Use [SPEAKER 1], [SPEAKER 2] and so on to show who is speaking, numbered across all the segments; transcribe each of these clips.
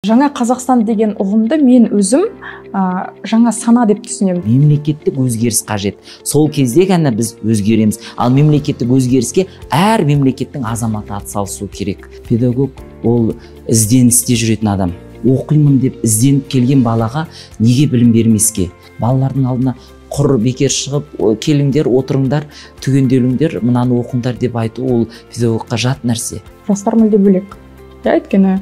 [SPEAKER 1] Жаңа Қазақстан деген ұғымды мен өзім жаңа сана деп түсінемін.
[SPEAKER 2] Мемлекеттік өзгеріс қажет. Сол кезде ғана біз өзгереміз. Ал мемлекеттік өзгеріске әр мемлекеттің азаматы атсалысу керек. Педагог ол ізденісте жүретін адам. Оқимын деп ізденіп келген балаға неге білім бермеске? Балалардың алдына құр бекер шығып, келіңдер, отырыңдар, түгенделіңдер, мынаны оқыңдар деп айту ол педагогқа жат нәрсе.
[SPEAKER 1] Жастар мүлде бөлек. Өйткені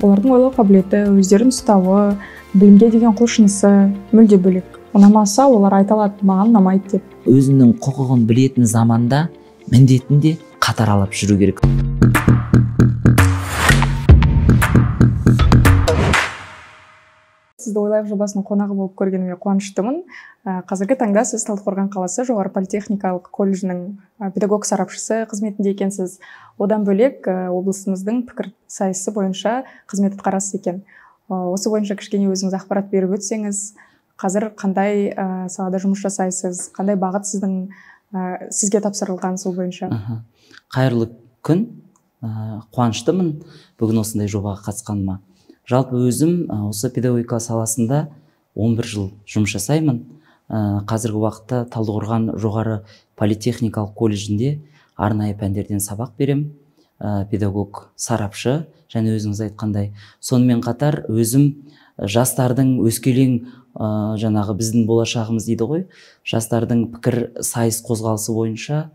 [SPEAKER 1] олардың ойлау қабілеті, өздерін ұстауы, білімге деген құлшынысы мүлде бөлек. Ұнамаса олар айта алады, маған ұнамайды деп.
[SPEAKER 2] Өзінің құқығын білетін заманда міндетін де қатар алып жүру керек.
[SPEAKER 1] Сізді Ойлайық жобасының қонағы болып көргеніме қуаныштымын. Қазіргі таңда сіз Талдықорған қаласы жоғары политехникалық колледжінің педагог сарапшысы қызметінде екенсіз. Одан бөлек облысымыздың пікір сайысы бойынша қызмет атқарасыз екен. Осы бойынша кішкене өзіңіз ақпарат беріп өтсеңіз, қазір қандай салада жұмыс жасайсыз, қандай бағыт сізге тапсырылған сол бойынша?
[SPEAKER 2] Қайырлы күн, қуаныштымын бүгін осындай жобаға қатысқаныма. Жалпы өзім осы педагогика саласында 11 жыл жұмыс жасаймын. Қазіргі уақытта Талдықорған жоғары политехникалық колледжінде арнайы пәндерден сабақ берем. Педагог сарапшы, және өзіңіз айтқандай. Сонымен қатар өзім жастардың өскелең, жаңағы біздің болашағымыз дейді ғой, жастардың пікір сайыс қозғалысы бойынша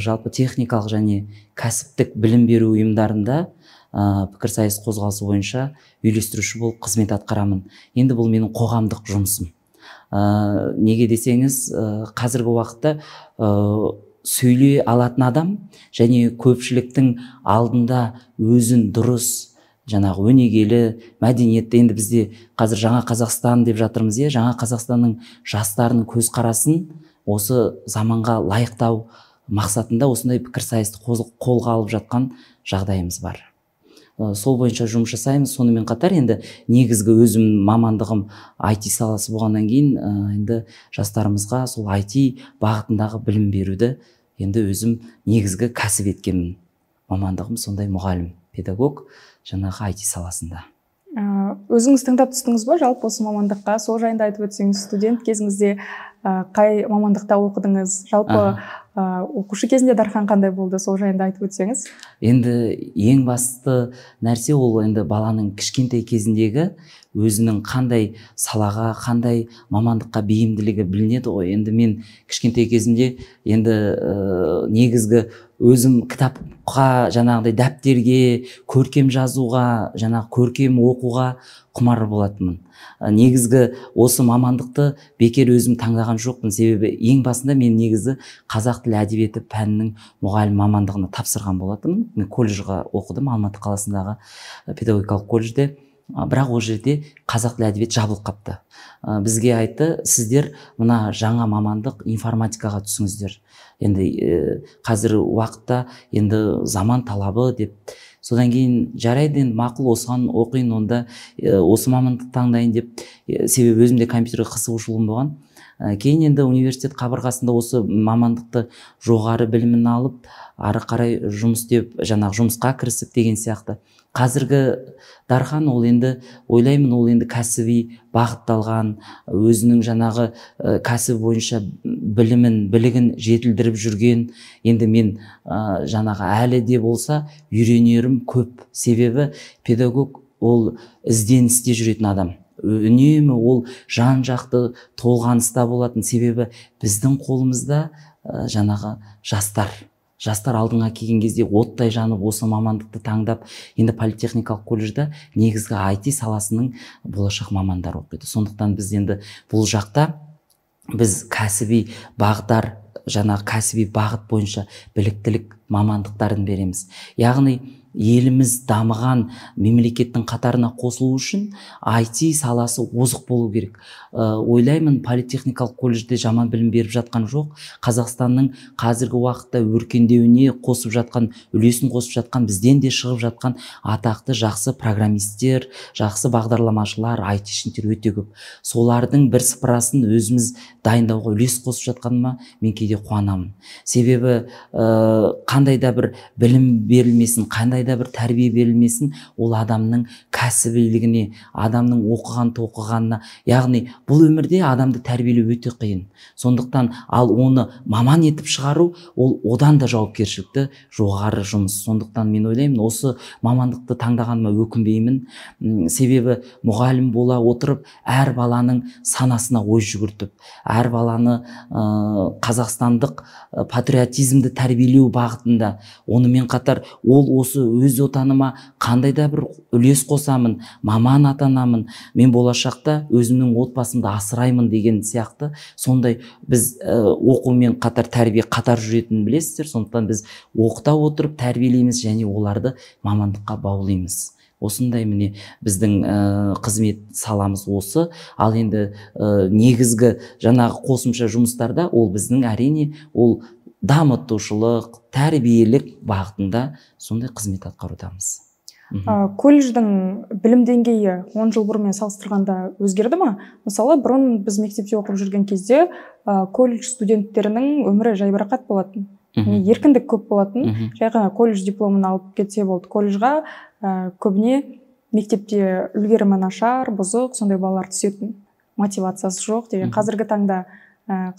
[SPEAKER 2] жалпы техникалық және кәсіптік білім беру ұйымдарында пікірсайыс қозғалысы бойынша үйлестіруші болып қызмет атқарамын. Енді бұл менің қоғамдық жұмысым. Неге десеңіз, қазіргі уақытта сөйлей алатын адам және көпшіліктің алдында өзін дұрыс, жаңағы өнегелі, мәдениетті, енді бізде қазір жаңа Қазақстан деп жатырмыз, жаңа Қазақстанның жастарының көзқарасын осы заманға лайықтау мақсатында осындай пікірсайысты қолға алып жатқан жағдайымыз бар. Сол бойынша жұмыс жасаймыз. Сонымен қатар енді негізгі өзім мамандығым IT саласы болғаннан кейін енді жастарымызға сол IT бағытындағы білім беруді енді өзім негізгі кәсіп еткенмін. Мамандығым сондай мұғалім, педагог, жаңағы IT саласында.
[SPEAKER 1] Өзіңіз таңдап түстіңіз ба жалпы осы мамандыққа? Сол жайында айтып өтсеңіз, студент кезіңізде қай мамандықта оқыдыңыз? Жалпы оқушы кезінде Дархан қандай болды? Сол жайында айтып өтсеңіз.
[SPEAKER 2] Енді ең басты нәрсе ол енді баланың кішкентай кезіндегі өзінің қандай салаға, қандай мамандыққа бейімділігі білінеді ғой. Енді мен кішкентай кезімде енді негізгі өзім кітапқа, жаңағыдай дәптерге, көркем жазуға, жаңағы көркем оқуға құмар болатынмын. Негізгі осы мамандықты бекер өзім таңдаған жоқпын. Себебі ең басында мен негізі қазақ тілі әдебиеті пәнінің мұғалім мамандығына тапсырған болатынмын. Мен колледжға оқыдым, Алматы қаласындағы педагогикалық колледжде. Бірақ ол жерде қазақ тілі әдебиеті жабылып қапты. Бізге айтты, сіздер мына жаңа мамандық информатикаға түсіңіздер. Енді қазір уақытта енді заман талабы деп. Содан кейін жарайды, енді мақұл, осыған оқиын, онда осы мамандықты таңдайын деп. Себебі өзімде компьютерге қызығушылығым болған. Кейін енді университет қабырғасында осы мамандықты жоғары білімін алып, ары қарай жұмыс істеп, жаңағы жұмысқа кірісіп деген сияқты. Қазіргі Дархан ол енді ойлаймын, ол енді кәсіби бағытталған, өзінің жаңағы кәсібі бойынша білімін, білігін жетілдіріп жүрген. Енді мен жаңағы әлі де болса үйренерім көп. Себебі педагог ол ізденісте жүретін адам. Үнемі ол жан-жақты толғаныста болатын. Себебі біздің қолымызда жаңағы жастар. Жастар алдыңа келген кезде оттай жанып осы мамандықты таңдап, енді политехникалық колледжде негізгі IT саласының болашақ мамандары оқиды. Сондықтан біз енді бұл жақта біз кәсіби бағдар, жаңағы кәсіби бағыт бойынша біліктілік мамандықтарын береміз. Яғни еліміз дамыған мемлекеттің қатарына қосылу үшін IT саласы озық болу керек. Ойлаймын, политехникалық колледжде жаман білім беріп жатқан жоқ. Қазақстанның қазіргі уақытта өркендеуіне қосып жатқан, үлесін қосып жатқан, бізден де шығып жатқан атақты жақсы программисттер, жақсы бағдарламашылар, айтишниктер өте көп. Солардың бір сыпырасын өзіміз дайындауға үлес қосып жатқаныма мен кейде қуанамын. Себебі қандай Қандай да бір білім берілмесін, қандай да бір тәрбие берілмесін, ол адамның кәсібилігіне, адамның оқыған тоқығанына, яғни бұл өмірде адамды тәрбиелеу өте қиын. Сондықтан ал оны маман етіп шығару, ол одан да жауапкершілікті жоғары жұмыс. Сондықтан мен ойлаймын, осы мамандықты таңдағаныма өкінбеймін. Себебі мұғалім бола отырып, әр баланың санасына ой жүгіртіп, әр баланы қазақстандық патриотизмді тәрбиелеу бағытында, онымен қатар ол осы өз отаныма қандай да бір үлес қосамын, маман атанамын, мен болашақта өзімнің отбасымды асыраймын деген сияқты, сондай біз оқумен қатар тәрбие қатар жүретінін білесіздер. Сондықтан біз оқыта отырып тәрбиелейміз және оларды мамандыққа баулимыз. Осындай міне біздің қызмет саламыз осы. Ал енді негізгі жаңағы қосымша жұмыстарда ол біздің әрине ол дамытушылық, тәрбиелік бағытында сондай қызмет атқарудамыз.
[SPEAKER 1] Колледждің білім деңгейі 10 жыл бұрынмен салыстырғанда өзгерді ма? Мысалы, бұрын біз мектепте оқып жүрген кезде колледж студенттерінің өмірі жайбарақат болатын. Еркіндік көп болатын. Жай ғана колледж дипломын алып кетсе болды. Колледжға көбіне мектепте үлгерімі нашар, бұзық, сондай балалар түсетін, мотивациясы жоқ деген. Қазіргі таңда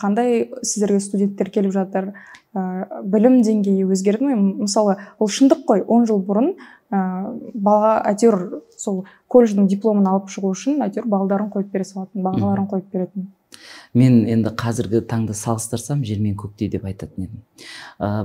[SPEAKER 1] қандай сіздерге студенттер келіп жатыр, білім деңгейі өзгерді ме? Мысалы, ол шындық қой, 10 жыл бұрын бала әйтеуір сол колледждің дипломын алып шығу үшін әйтеуір балдарын қойып бере салатын, бағаларын қойып беретін.
[SPEAKER 2] Мен енді қазіргі таңда салыстырсам, жер мен көктей деп айтатын едім.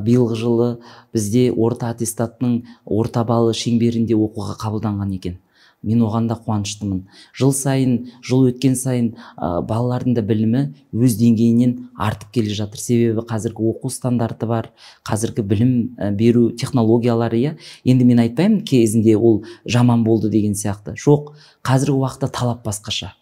[SPEAKER 2] Биылғы жылы бізде орта аттестаттың орта балы шеңберінде оқуға қабылданған екен. Мен оған да қуаныштымын. Жыл сайын, жыл өткен сайын балалардың да білімі өз деңгейінен артып келе жатыр. Себебі қазіргі оқу стандарты бар, қазіргі білім беру технологиялары, иә. Енді мен айтпаймын, кезінде ол жаман болды деген сияқты. Жоқ, қазіргі уақытта талап басқаша.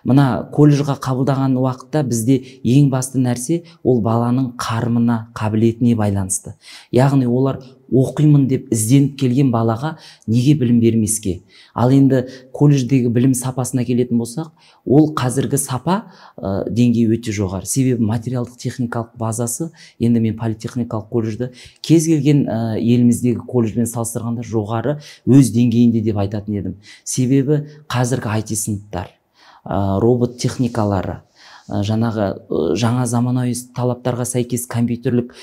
[SPEAKER 2] Мына колледжға қабылдаған уақытта бізде ең басты нәрсе ол баланың қарымына, қабілетіне байланысты. Яғни олар оқимын деп ізденіп келген балаға неге білім бермеске? Ал енді колледждегі білім сапасына келетін болсақ, ол қазіргі сапа деңгейі өте жоғары. Себебі материалдық техникалық базасы, енді мен политехникалық колледжді кез келген еліміздегі колледжбен салыстырғанда жоғары өз деңгейінде деп айтатын едім. Себебі қазіргі IT сыныптар, робот техникалары, жаңағы жаңа заманауи талаптарға сәйкес компьютерлік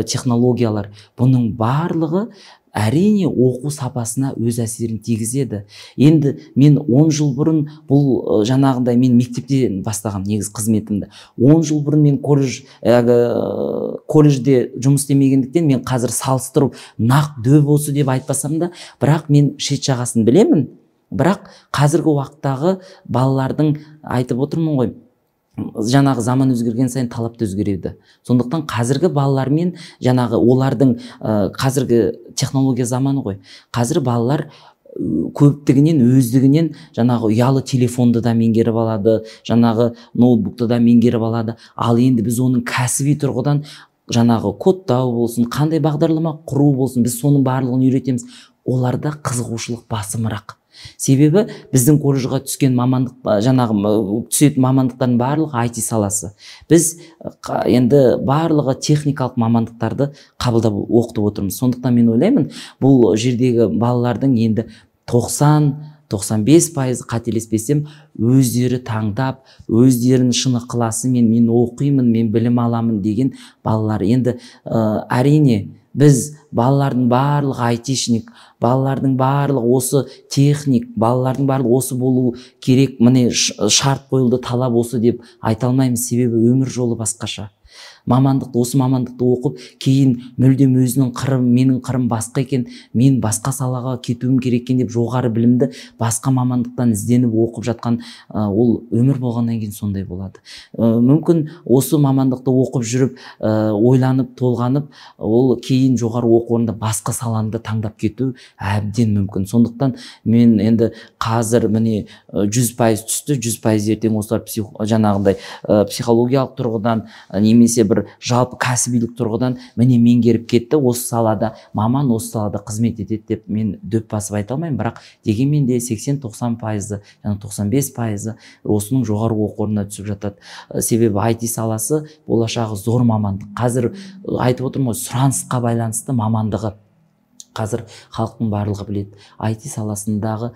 [SPEAKER 2] технологиялар, бұның барлығы әрине оқу сапасына өз әсерін тигізеді. Енді мен 10 жыл бұрын бұл жаңағындай мен мектепте бастағам негіз қызметімді. 10 жыл бұрын мен колледжде жұмыс істемегендіктен мен қазір салыстырып нақ дөп осы деп айтпасам да, бірақ мен шет жағасын білемін. Бірақ қазіргі уақыттағы балалардың, айтып отырмын ғой, жаңағы заман өзгерген сайын талап та өзгереді. Сондықтан қазіргі балалармен жаңағы олардың қазіргі технология заманы ғой. Қазір балалар көптігінен, өздігінен жаңағы ұялы телефонды да меңгеріп алады, жаңағы ноутбукты да меңгеріп алады. Ал енді біз оның кәсіби тұрғыдан жаңағы кодтау болсын, қандай бағдарлама құру болсын, біз соның барлығын үйретеміз. Оларда қызығушылық басымырақ. Себебі біздің колледжға түскен мамандық, жаңағы түсетін мамандықтардың барлығы IT саласы. Біз енді барлығы техникалық мамандықтарды қабылдап оқытып отырмыз. Сондықтан мен ойлаймын, бұл жердегі балалардың енді 90-95% қателеспесем өздері таңдап, өздерінің шын ықыласымен мен оқимын, мен білім аламын деген балалар. Енді әрине біз балалардың барлығы айтишник, балалардың барлығы осы техник, балалардың барлығы осы болу керек, міне шарт қойылды, талап осы деп айта алмаймыз. Себебі өмір жолы басқаша. Мамандықты, осы мамандықты оқып, кейін мүлдем өзінің қырым, менің қырым басқа екен, мен басқа салаға кетуім керек екен деп жоғары білімді басқа мамандықтан ізденіп оқып жатқан, ол өмір болғаннан кейін сондай болады. Мүмкін осы мамандықты оқып жүріп, ойланып, толғанып, ол кейін жоғары оқу орнында басқа саланы да таңдап кету әбден мүмкін. Сондықтан мен енді қазір міне 100% түсті, 100% ертең осылар жаңағындай психологиялық тұрғыдан немесе бір бір жалпы кәсібилік тұрғыдан міне меңгеріп кетті, осы салада маман, осы салада қызмет етеді деп мен дөп басып айта алмаймын. Бірақ дегенмен де 80-90%, яғни 95% осының жоғары оқу орнына түсіп жатады. Себебі IT саласы болашағы зор мамандық. Қазір айтып отырмын ғой, сұранысқа байланысты мамандығы. Қазір халықтың барлығы біледі. IT саласындағы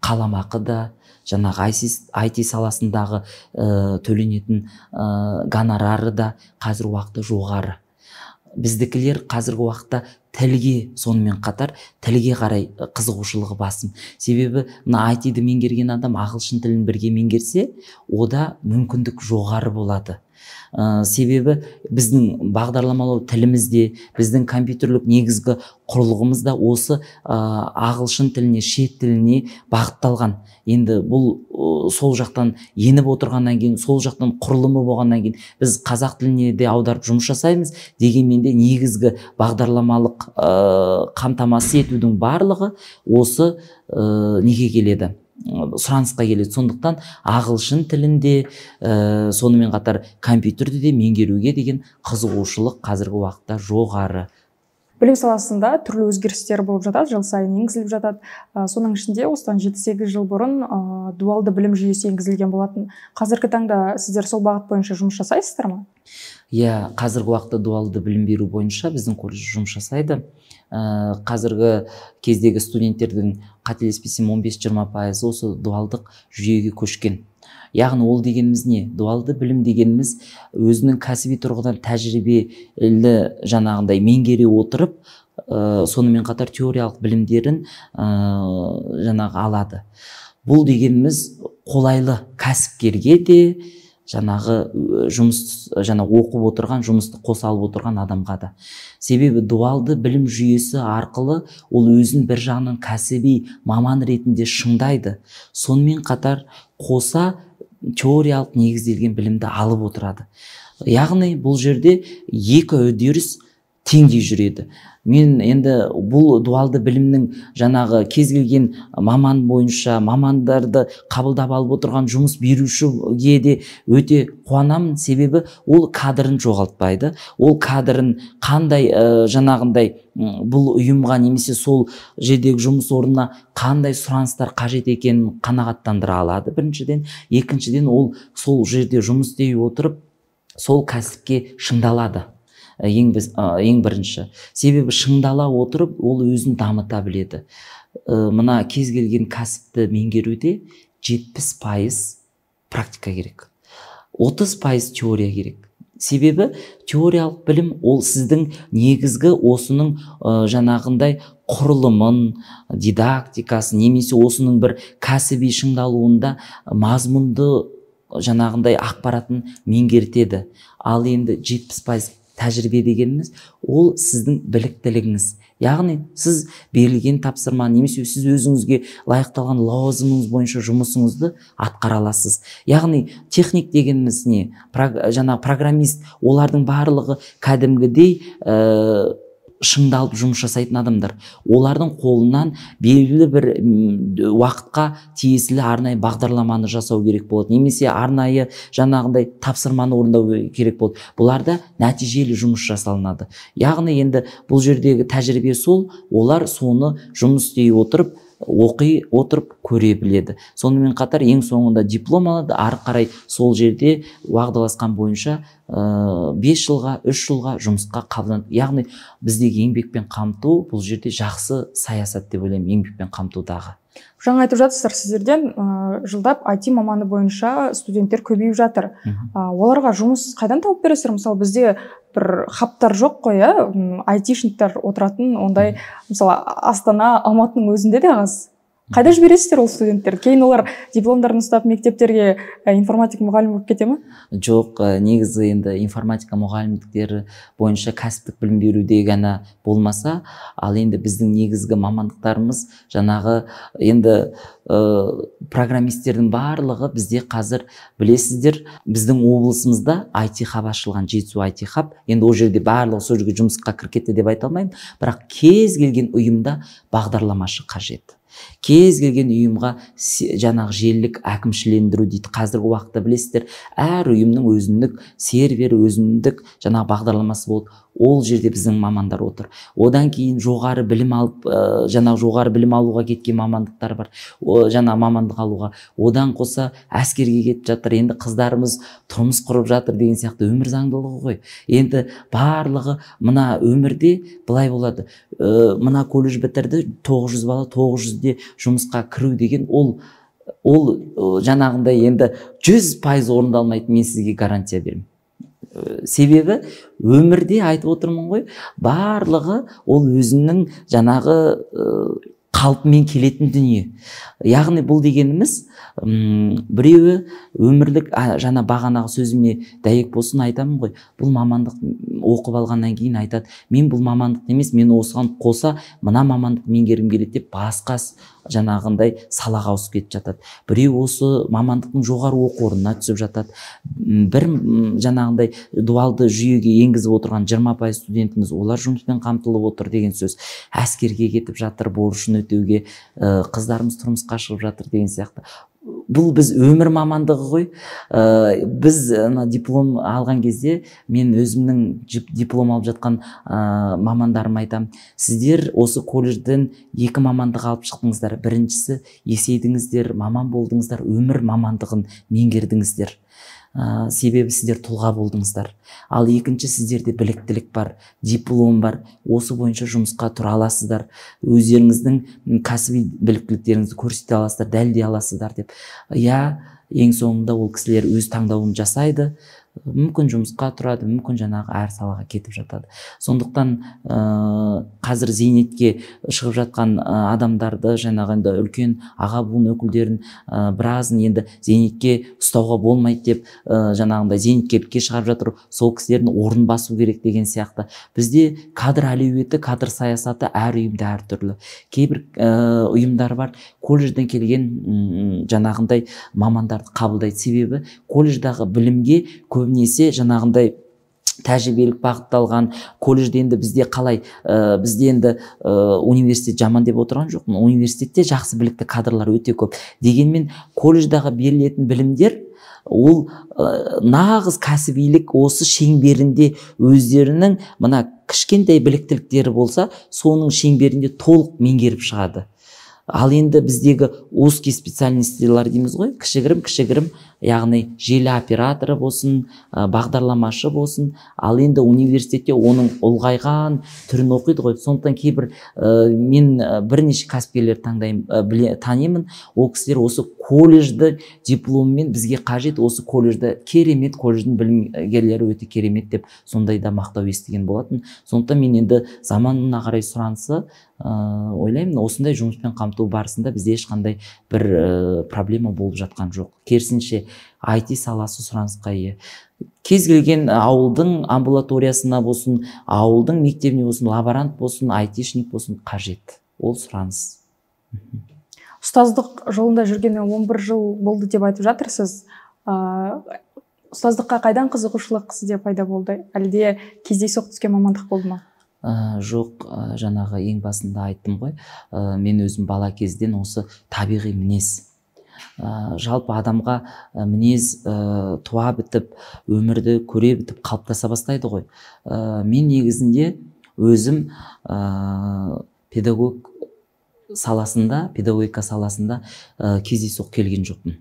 [SPEAKER 2] қаламақы да, жаңағы IT саласындағы төленетін гонорары да қазір уақытта жоғары. Біздікілер қазіргі уақытта тілге, сонымен қатар тілге қарай қызығушылығы басым. Себебі мына IT-ді меңгерген адам ағылшын тілін бірге меңгерсе, ода мүмкіндік жоғары болады. Себебі біздің бағдарламалау тілімізде, біздің компьютерлік негізгі құрылғымыз да осы ағылшын тіліне, шет тіліне бағытталған. Енді бұл сол жақтан еніп отырғаннан кейін, сол жақтан құрылымы болғаннан кейін біз қазақ тіліне де аударып жұмыс жасаймыз. Дегенмен де негізгі бағдарламалық қамтамасыз етудің барлығы осы неге келеді? Сұранысқа келеді. Сондықтан ағылшын тілінде, сонымен қатар компьютерді де меңгеруге деген қызығушылық қазіргі уақытта жоғары.
[SPEAKER 1] Білім саласында түрлі өзгерістер болып жатады, жыл сайын енгізіліп жатады. Соның ішінде осыдан 7-8 жыл бұрын дуалды білім жүйесі енгізілген болатын. Қазіргі таңда сіздер сол бағыт бойынша жұмыс жасайсыздар ма?
[SPEAKER 2] Иә, қазіргі уақытта дуалды білім беру бойынша біздің колледж жұмыс жасайды. Қазіргі кездегі студенттердің, қателеспесем, 15-20% осы дуалдық жүйеге көшкен. Яғни ол дегеніміз не? Дуалды білім дегеніміз өзінің кәсіби тұрғыдан тәжірибелі жаңағындай меңгере отырып, сонымен қатар теориялық білімдерін жаңағы алады. Бұл дегеніміз қолайлы кәсіпкерге де, жаңағы жұмыс, жаңа оқып отырған, жұмысты қоса алып отырған адамға да. Себебі дуалды білім жүйесі арқылы ол өзін бір жағынан кәсіби маман ретінде шыңдайды. Сонымен қатар қоса теориялық негізделген білімді алып отырады. Яғни бұл жерде екі үдеріс теңдей жүреді. Мен енді бұл дуалды білімнің жаңағы кез келген маман бойынша мамандарды қабылдап алып отырған жұмыс берушіге де өте қуанамын. Себебі ол кадрын жоғалтпайды. Ол кадрын қандай жаңағындай бұл ұйымға немесе сол жердегі жұмыс орнына қандай сұраныстар қажет екенін қанағаттандыра алады біріншіден. Екіншіден, ол сол жерде жұмыс істей отырып сол кәсіпке шыңдалады. Ең бірінші. Себебі шыңдала отырып, ол өзін дамыта біледі. Мына кез келген кәсіпті меңгеруде 70% практика керек, 30% теория керек. Себебі теориялық білім ол сіздің негізгі осының жаңағындай құрылымын, дидактикасын немесе осының бір кәсіби шыңдалуында мазмұнды жаңағындай ақпаратын меңгертеді. Ал енді 70% тәжірибе дегеніміз ол сіздің біліктілігіңіз. Яғни сіз берілген тапсырма немесе сіз өзіңізге лайықталған лауазымыңыз бойынша жұмысыңызды атқара аласыз. Яғни техник дегеніміз не? Жаңа программист, олардың барлығы кәдімгідей шыңдалып жұмыс жасайтын адамдар. Олардың қолынан белгілі бір уақытқа тиесілі арнайы бағдарламаны жасау керек болады, немесе арнайы жаңағындай тапсырманы орындау керек болады. Бұларда нәтижелі жұмыс жасалынады. Яғни енді бұл жердегі тәжірибе сол, олар соны жұмыс істей отырып, оқи отырып көре біледі. Сонымен қатар ең соңында диплом алады, ары қарай сол жерде уағдаласқан бойынша 5 жылға, 3 жылға жұмысқа қабылданады. Яғни біздегі еңбекпен қамту бұл жерде жақсы саясат деп ойлаймын, еңбекпен қамтудағы.
[SPEAKER 1] Жаңа айтып жатырсыздар, сіздерден жылдап IT маманы бойынша студенттер көбейіп жатыр. Оларға жұмыс қайдан тауып бересіздер? Мысалы, бізде бір хабтар жоқ қой, айтишниктер отыратын ондай, мысалы, Астана, Алматының өзінде де аз. Қайда жібересіздер ол студенттер? Кейін олар дипломдарын ұстап мектептерге информатика мұғалім болып кете ме?
[SPEAKER 2] Жоқ, негізі енді информатика мұғалімдіктері бойынша кәсіптік білім беруде ғана болмаса, ал енді біздің негізгі мамандықтарымыз жаңағы енді программистердің барлығы бізде қазір білесіздер, біздің облысымызда IT хаб ашылған, Жетісу IT хаб. Енді ол жерде барлығы сол жерге жұмысқа кіріп кетті деп айта алмаймын, бірақ кез келген ұйымда бағдарламашы қажет. Кез келген ұйымға жаңағы желілік әкімшілендіру дейді. Қазіргі уақытта білесіздер, әр ұйымның өзіндік сервері, өзіндік жаңағы бағдарламасы болады. Ол жерде біздің мамандар отыр. Одан кейін жоғары білім алып, жаңағы жоғары білім алуға кеткен мамандықтар бар. Жаңа мамандық алуға. Одан қоса әскерге кетіп жатыр. Енді қыздарымыз тұрмыс құрып жатыр деген сияқты, өмір заңдылығы ғой. Енді барлығы мына өмірде былай болады. Мына колледж бітірді, 900 бала, 900-де жұмысқа кіру деген ол жаңағындай енді 100% орындалмайды, мен сізге гарантия беремін. Себебі өмірде айтып отырмын ғой, барлығы ол өзінің жаңағы қалпымен келетін дүние. Яғни бұл дегеніміз, біреуі өмірлік, жаңа бағанағы сөзіме дәйек болсын айтамын ғой, бұл мамандық оқып алғаннан кейін айтады, мен бұл мамандық емес, мен осыған қоса мына мамандық меңгергім келеді деп басқа жаңағындай салаға ауысып кетіп жатады. Біреу осы мамандықтың жоғары оқу орнына түсіп жатады. Бір жаңағындай дуалды жүйеге енгізіп отырған 20% студентіміз, олар жұмыспен қамтылып отыр деген сөз. Әскерге кетіп жатыр, борышын өтеуге, қыздарымыз тұрмысқа шығып жатыр деген сияқты. Бұл біз өмір мамандығы ғой. Біз диплом алған кезде мен өзімнің диплом алып жатқан мамандарыма айтамын, сіздер осы колледжден 2 мамандық алып шықтыңыздар. Біріншісі, есейдіңіздер, маман болдыңыздар, өмір мамандығын меңгердіңіздер. Себебі сіздер тұлға болдыңыздар. Ал екінші, сіздерде біліктілік бар, диплом бар, осы бойынша жұмысқа тұра аласыздар, өздеріңіздің кәсіби біліктіліктеріңізді көрсете аласыздар, дәлелдей аласыздар деп. Иә, ең соңында ол кісілер өз таңдауын жасайды, мүмкін жұмысқа тұрады, мүмкін жаңағы әр салаға кетіп жатады. Сондықтан қазір зейнетке шығып жатқан адамдарды, жаңағы енді үлкен аға буын өкілдерін біразын енді зейнетке ұстауға болмайды деп, жаңағындай зейнеткерлікке шығарып жатыр, сол кісілердің орнын басу керек деген сияқты. Бізде кадр әлеуеті, кадр саясаты әр ұйымда әртүрлі. Кейбір ұйымдар бар, колледжден келген жаңағындай мамандарды қабылдайды. Себебі колледждағы білімге көбінесе жаңағындай тәжірибелік бағытталған. Колледжде енді бізде қалай, бізде енді университет жаман деп отырған жоқпын, университетте жақсы білікті кадрлар өте көп. Дегенмен колледждағы берілетін білімдер ол нағыз кәсібилік осы шеңберінде өздерінің мына кішкентай біліктіліктері болса, соның шеңберінде толық меңгеріп шығады. Ал енді біздегі узкий специальностьлар дейміз ғой, кішігірім-кішігірім, яғни желі операторы болсын, бағдарламашы болсын. Ал енді университетте оның ұлғайған түрін оқиды ғой. Сондықтан кейбір мен бірнеше кәсіпкерлер таңдаймын, танимын. Ол кісілер осы колледжді дипломмен бізге қажет, осы колледжді керемет, колледждің білімгерлері өте керемет деп сондай да мақтау естіген болатын. Сондықтан мен енді заманына қарай сұранысы ойлаймын, осындай жұмыспен қамту барысында бізде ешқандай бір проблема болып жатқан жоқ. Керісінше IT саласы сұранысқа ие. Кез келген ауылдың амбулаториясына болсын, ауылдың мектебіне болсын, лаборант болсын, айтишник болсын қажет. Ол сұраныс.
[SPEAKER 1] Ұстаздық жолында жүргеніне 11 жыл болды деп айтып жатырсыз. Ұстаздыққа қайдан қызығушылық сізде пайда болды? Әлде кездейсоқ түскен мамандық болды ма?
[SPEAKER 2] Жоқ, жаңағы ең басында айттым ғой, мен өзім бала кезден осы табиғи мінез. Жалпы адамға мінез туа бітіп, өмірді көре бітіп қалыптаса бастайды ғой. Мен негізінде өзім педагог саласында, педагогика саласында кездейсоқ келген жоқпын.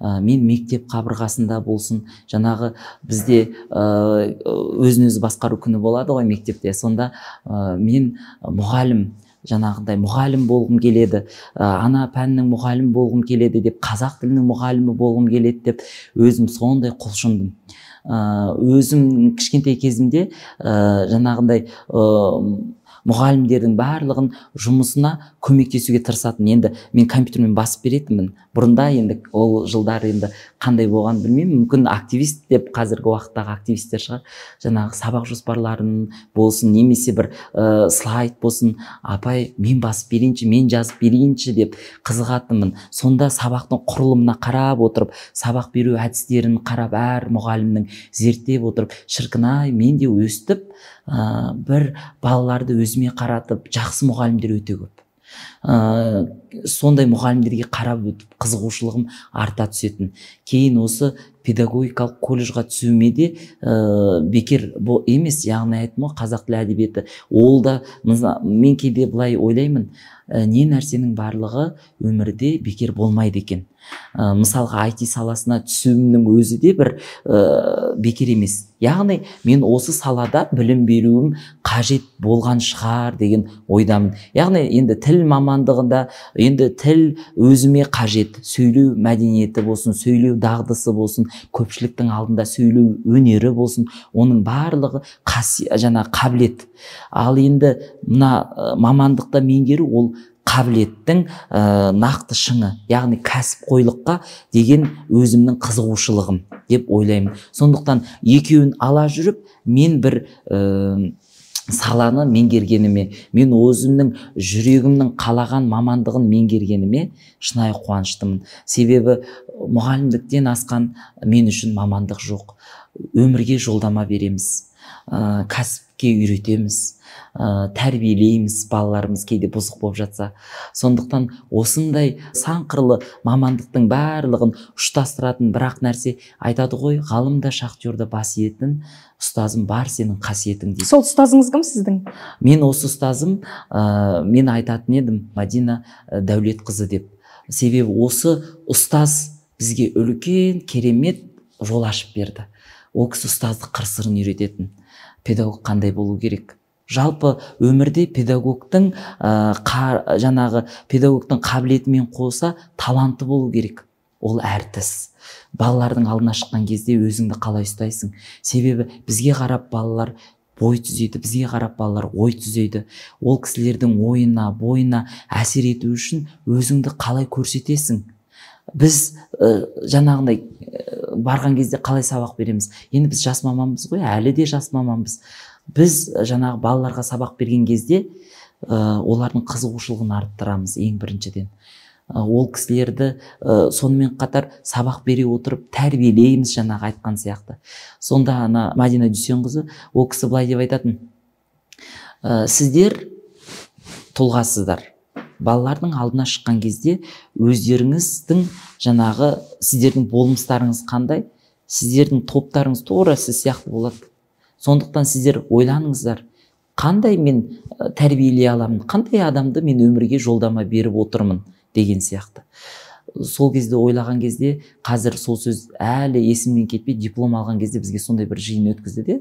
[SPEAKER 2] Мен мектеп қабырғасында болсын, жаңағы бізде өзін өзі басқару күні болады ғой мектепте. Сонда мен мұғалім, жаңағындай мұғалім болғым келеді, ана пәнінің мұғалімі болғым келеді деп, қазақ тілінің мұғалімі болғым келеді деп өзім сондай құлшындым. Өзім кішкентай кезімде жаңағындай мұғалімдердің барлығын жұмысына көмектесуге тырысатын. Енді мен компьютермен басып беретінмін. Бұрында енді ол жылдар енді қандай болғанын білмеймін. Мүмкін активист деп қазіргі уақыттағы активистер шығар. Жаңағы сабақ жоспарларын болсын, немесе бір слайд болсын, апай мен басып берейінші, мен жазып берейінші деп қызығатынмын. Сонда сабақтың құрылымына қарап отырып, сабақ беру әдістерін қарап, әр мұғалімнің зерттеп отырып, шіркін-ай, мен де өстіп бір балаларды өзіме қаратып, жақсы мұғалімдер өте көп. Сондай мұғалімдерге қарап өтіп қызығушылығым арта түсетін. Кейін осы педагогикалық колледжға түсуіме де бекер емес, яғни айттым ғой, қазақ тілі әдебиеті. Ол да, мен кейде былай ойлаймын, не нәрсенің барлығы өмірде бекер болмайды екен. Мысалға, IT саласына түсуімнің өзі де бір бекер емес. Яғни мен осы салада білім беруім қажет болған шығар деген ойдамын. Яғни енді тіл мамандығында, енді тіл өзіме қажет, сөйлеу мәдениеті болсын, сөйлеу дағдысы болсын, көпшіліктің алдында сөйлеу өнері болсын, оның барлығы жаңа қабілет. Ал енді мына мамандықта меңгеру ол қабілеттің нақты шыңы, яғни кәсіпқойлыққа деген өзімнің қызығушылығым деп ойлаймын. Сондықтан екеуін ала жүріп, мен бір саланы меңгергеніме, мен өзімнің жүрегімнің қалаған мамандығын меңгергеніме шынайы қуаныштымын. Себебі мұғалімдіктен асқан мен үшін мамандық жоқ. Өмірге жолдама береміз, кәсіпке үйретеміз, тәрбиелейміз, балаларымыз кейде бұзық болып жатса. Сондықтан осындай сан қырлы мамандықтың барлығын ұштастыратын бір-ақ нәрсе айтады ғой, ғалым да шахтер да бас иетін ұстазым бар сенің қасиетің дейді.
[SPEAKER 1] Сол ұстазыңыз кім сіздің?
[SPEAKER 2] Мен осы ұстазым, мен айтатын едім Мадина Дәулетқызы деп. Себебі осы ұстаз бізге үлкен керемет жол ашып берді. Ол кісі ұстаздық қыр-сырын үйрететін. Педагог қандай болу керек? Жалпы өмірде педагогтың жаңағы педагогтың қабілетімен қоса таланты болу керек. Ол әртіс. Балалардың алдына шыққан кезде өзіңді қалай ұстайсың? Себебі бізге қарап балалар бой түзейді, бізге қарап балалар ой түзейді. Ол кісілердің ойына, бойына әсер ету үшін өзіңді қалай көрсетесің? Біз жаңағындай барған кезде қалай сабақ береміз? Енді біз жас маманбыз ғой, әлі де жас маманбыз. Біз жаңағы балаларға сабақ берген кезде олардың қызығушылығын арттырамыз ең біріншіден. Ол кісілерді сонымен қатар сабақ бере отырып тәрбиелейміз, жаңағы айтқан сияқты. Сонда ана Мадина Дүйсенқызы, ол кісі былай деп айтатын: сіздер тұлғасыздар. Балалардың алдына шыққан кезде өздеріңіздің жаңағы сіздердің болмыстарыңыз қандай, сіздердің топтарыңыз тура сіз сияқты болады. Сондықтан сіздер ойланыңыздар, қандай мен тәрбиелей аламын, қандай адамды мен өмірге жолдама беріп отырмын деген сияқты. Сол кезде ойлаған кезде, қазір сол сөз әлі есімнен кетпей, диплом алған кезде бізге сондай бір жиын өткізді де,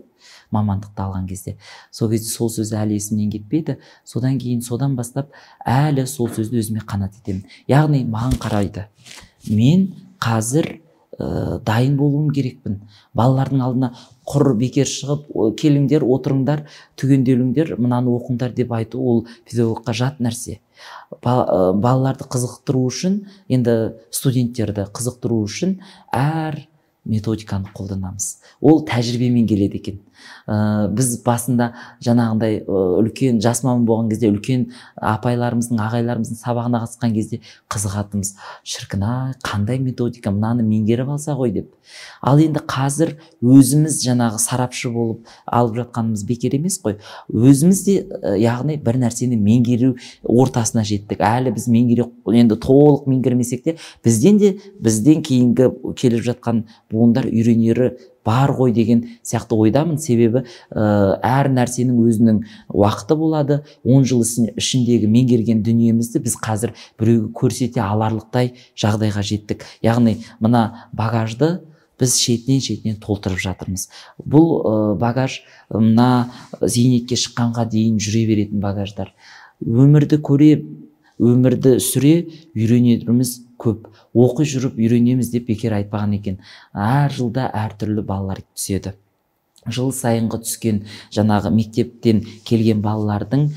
[SPEAKER 2] мамандықты алған кезде. Сол кезде сол сөз әлі есімнен кетпейді. Содан кейін, содан бастап әлі сол сөзді өзіме қанат етемін. Яғни маған қарайды. Мен қазір дайын болуым керекпін. Балалардың алдына құр бекер шығып, келіңдер, отырыңдар, түгенделіңдер, мынаны оқыңдар деп айту ол педагогқа жат нәрсе. Балаларды қызықтыру үшін, енді студенттерді қызықтыру үшін әр методиканы қолданамыз. Ол тәжірибемен келеді екен. Біз басында жаңағындай үлкен жас маман болған кезде үлкен апайларымыздың, ағайларымыздың сабағына қатысқан кезде қызығатынбыз. Шіркін-ай, қандай методика, мынаны меңгеріп алса ғой деп. Ал енді қазір өзіміз жаңағы сарапшы болып алып жатқанымыз бекер емес қой. Өзіміз де, яғни бір нәрсені меңгеру ортасына жеттік. Әлі біз меңгере, енді толық меңгермесек те, бізден кейінгі келіп жатқан буындар үйренері бар ғой деген сияқты ойдамын. Себебі әр нәрсенің өзінің уақыты болады. 10 жыл ішіндегі меңгерген дүниемізді біз қазір біреуге көрсете аларлықтай жағдайға жеттік. Яғни мына багажды біз шетінен толтырып жатырмыз. Бұл багаж мына зейнетке шыққанға дейін жүре беретін багаждар. Өмірді көре, өмірді сүре үйренеріміз көп. Оқи жүріп үйренеміз деп бекер айтпаған екен. Әр жылда әртүрлі балалар түседі. Жыл сайынғы түскен жаңағы мектептен келген балалардың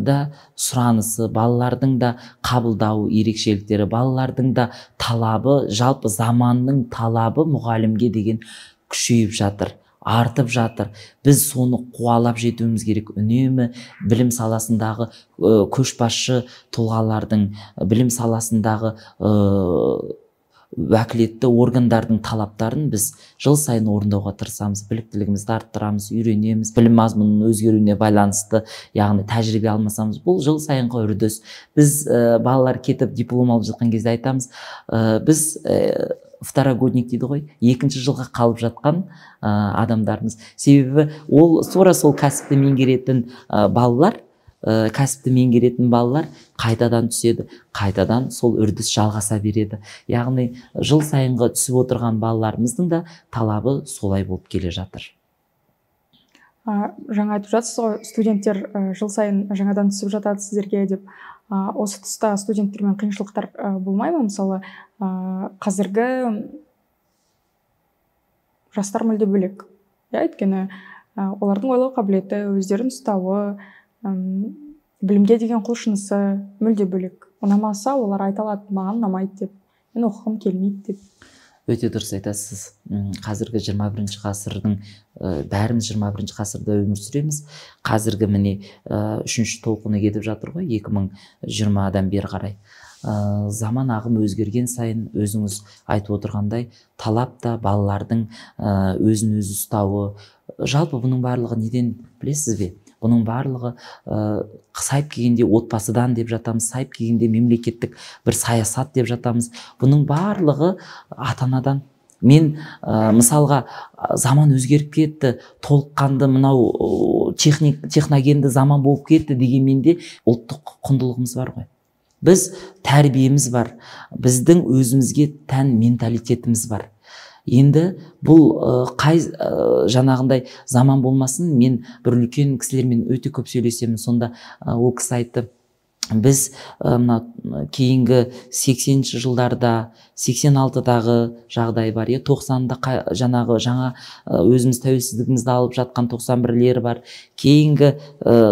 [SPEAKER 2] да сұранысы, балалардың да қабылдау ерекшеліктері, балалардың да талабы, жалпы заманның талабы мұғалімге деген күшейіп жатыр, артып жатыр. Біз соны қуалап жетуіміз керек. Үнемі білім саласындағы көшбасшы тұлғалардың, білім саласындағы Уәкілетті органдардың талаптарын біз жыл сайын орындауға тырысамыз, біліктілігімізді арттырамыз, үйренеміз, білім мазмұнының өзгеруіне байланысты, яғни тәжірибе алмасамыз. Бұл жыл сайынғы үрдіс. Біз балалар кетіп диплом алып жатқан кезде айтамыз, біз второгодник дейді ғой, екінші жылға қалып жатқан адамдармыз. Себебі ол тура сол кәсіпті меңгеретін балалар, кәсіпті меңгеретін балалар қайтадан түседі, қайтадан сол үрдіс жалғаса береді. Яғни жыл сайынғы түсіп отырған балаларымыздың да талабы солай болып келе жатыр.
[SPEAKER 1] Жаңа айтып жатсыз ғой, студенттер жыл сайын жаңадан түсіп жатады сіздерге деп. Осы тұста студенттермен қиыншылықтар болмай ма? Мысалы, қазіргі жастар мүлде бөлек. Өйткені олардың ойлау қабілеті, өздерін ұстауы, білімге деген құлшынысы мүлде бөлек. Ұнамаса, олар айта алады, маған ұнамайды деп, мен оқығым келмейді деп.
[SPEAKER 2] Өте дұрыс айтасыз. Қазіргі 21 ғасырдың, бәріміз 21 ғасырда өмір сүреміз. Қазіргі міне үшінші толқыны кетіп жатыр ғой, 2020-дан бері қарай. Заман ағым өзгерген сайын, өзіңіз айтып отырғандай, талап та балалардың өзін өзі ұстауы, жалпы бұның барлығы неден білесіз бе? Бұның барлығы сайып келгенде отбасыдан деп жатамыз, сайып келгенде мемлекеттік бір саясат деп жатамыз. Бұның барлығы ата-анадан. Мен мысалға, заман өзгеріп кетті, толыққанды мынау техногенді заман болып кетті дегенмен де ұлттық құндылығымыз бар ғой. Біз тәрбиеміз бар, біздің өзімізге тән менталитетіміз бар. Енді бұл қай жаңағындай заман болмасын, мен бір үлкен кісілермен өте көп сөйлесемін. Сонда ол кісі айтты, біз мына кейінгі 80-ші жылдарда, 86-дағы жағдай бар, 90-да жаңағы жаңа өзіміз тәуелсіздігімізді алып жатқан 91-лері бар. Кейінгі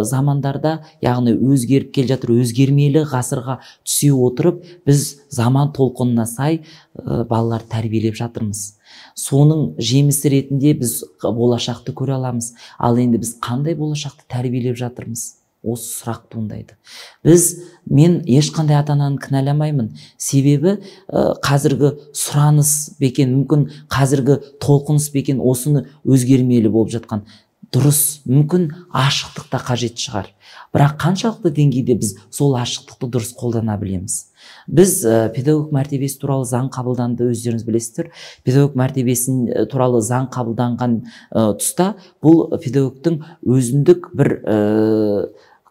[SPEAKER 2] замандарда, яғни өзгеріп келе жатыр, өзгермелі ғасырға түсе отырып, біз заман толқынына сай балалар тәрбиелеп жатырмыз. Соның жемісі ретінде біз болашақты көре аламыз. Ал енді біз қандай болашақты тәрбиелеп жатырмыз? Осы сұрақ туындайды. Мен ешқандай ата-ананы кінәламаймын. Себебі қазіргі сұраныс бекен, мүмкін қазіргі толқыныс бекен, осыны өзгермелі болып жатқан. Дұрыс, мүмкін ашықтық та қажет шығар. Бірақ қаншалықты деңгейде біз сол ашықтықты дұрыс қолдана білеміз? Біз педагог мәртебесі туралы заң қабылданды, өздеріңіз білесіздер. Педагог мәртебесі туралы заң қабылданған тұста бұл педагогтың өзіндік бір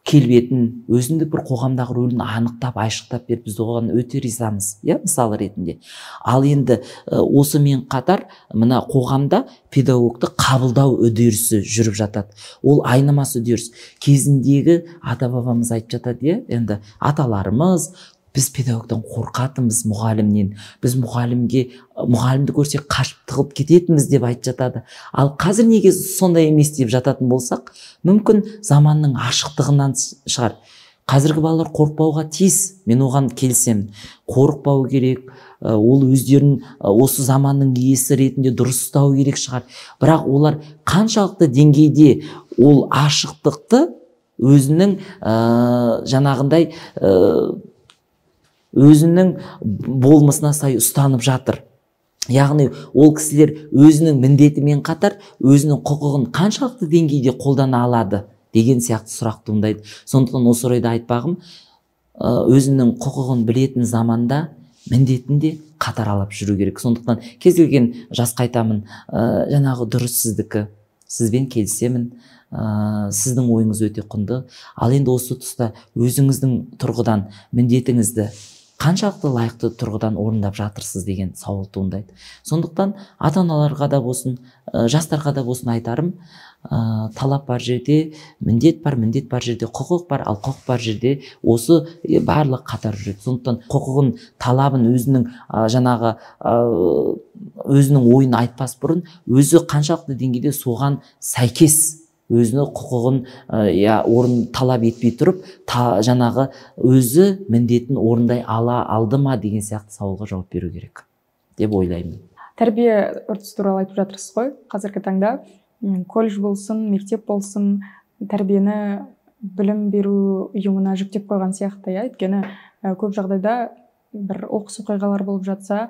[SPEAKER 2] келбетін, өзіндік бір қоғамдағы рөлін анықтап, айшықтап беріп, біз оған өте ризамыз, мысалы ретінде. Ал енді осымен қатар мына қоғамда педагогты қабылдау үдерісі жүріп жатады. Ол айнымас үдеріс. Кезіндегі ата-бабамыз айтып жатады, енді аталарымыз, біз педагогтан қорқатынбыз, мұғалімнен. Біз мұғалімді көрсек қашып тығылып кететінбіз деп айтып жатады. Ал қазір неге сондай емес деп жататын болсақ, мүмкін заманның ашықтығынан шығар. Қазіргі балалар қорықпауға тиіс, мен оған келісемін. Қорықпау керек, ол өздерін осы заманның иесі ретінде дұрыс ұстау керек шығар. Бірақ олар қаншалықты деңгейде ол ашықтықты өзінің жаңағындай өзінің болмысына сай ұстанып жатыр. Яғни ол кісілер өзінің міндетімен қатар өзінің құқығын қаншалықты деңгейде қолдана алады деген сияқты сұрақ туындайды. Сондықтан осы орайда айтпағым, өзінің құқығын білетін заманда міндетін де қатар алып жүру керек. Сондықтан кез келген жасқа айтамын, жаңағы дұрыс сіздікі, сізбен келісемін, сіздің ойыңыз өте құнды. Ал енді осы тұста өзіңіздің тұрғыдан міндетіңізді қаншалықты лайықты тұрғыдан орындап жатырсыз деген сауал туындайды. Сондықтан ата-аналарға да болсын, жастарға да болсын айтарым, талап бар жерде міндет бар, міндет бар жерде құқық бар, ал құқық бар жерде осы барлық қатар жүреді. Сондықтан құқығын, талабын өзінің жаңағы өзінің ойын айтпас бұрын өзі қаншалықты деңгейде соған сәйкес өзінің құқығын орын талап етпей тұрып, жаңағы өзі міндетін орындай ала алды ма деген сияқты сауалға жауап беру керек деп ойлаймын.
[SPEAKER 1] Тәрбие үрдісі туралы айтып жатырсыз ғой. Қазіргі таңда колледж болсын, мектеп болсын, тәрбиені білім беру ұйымына жүктеп қойған сияқты, иә? Өйткені көп жағдайда бір оқыс оқиғалар болып жатса,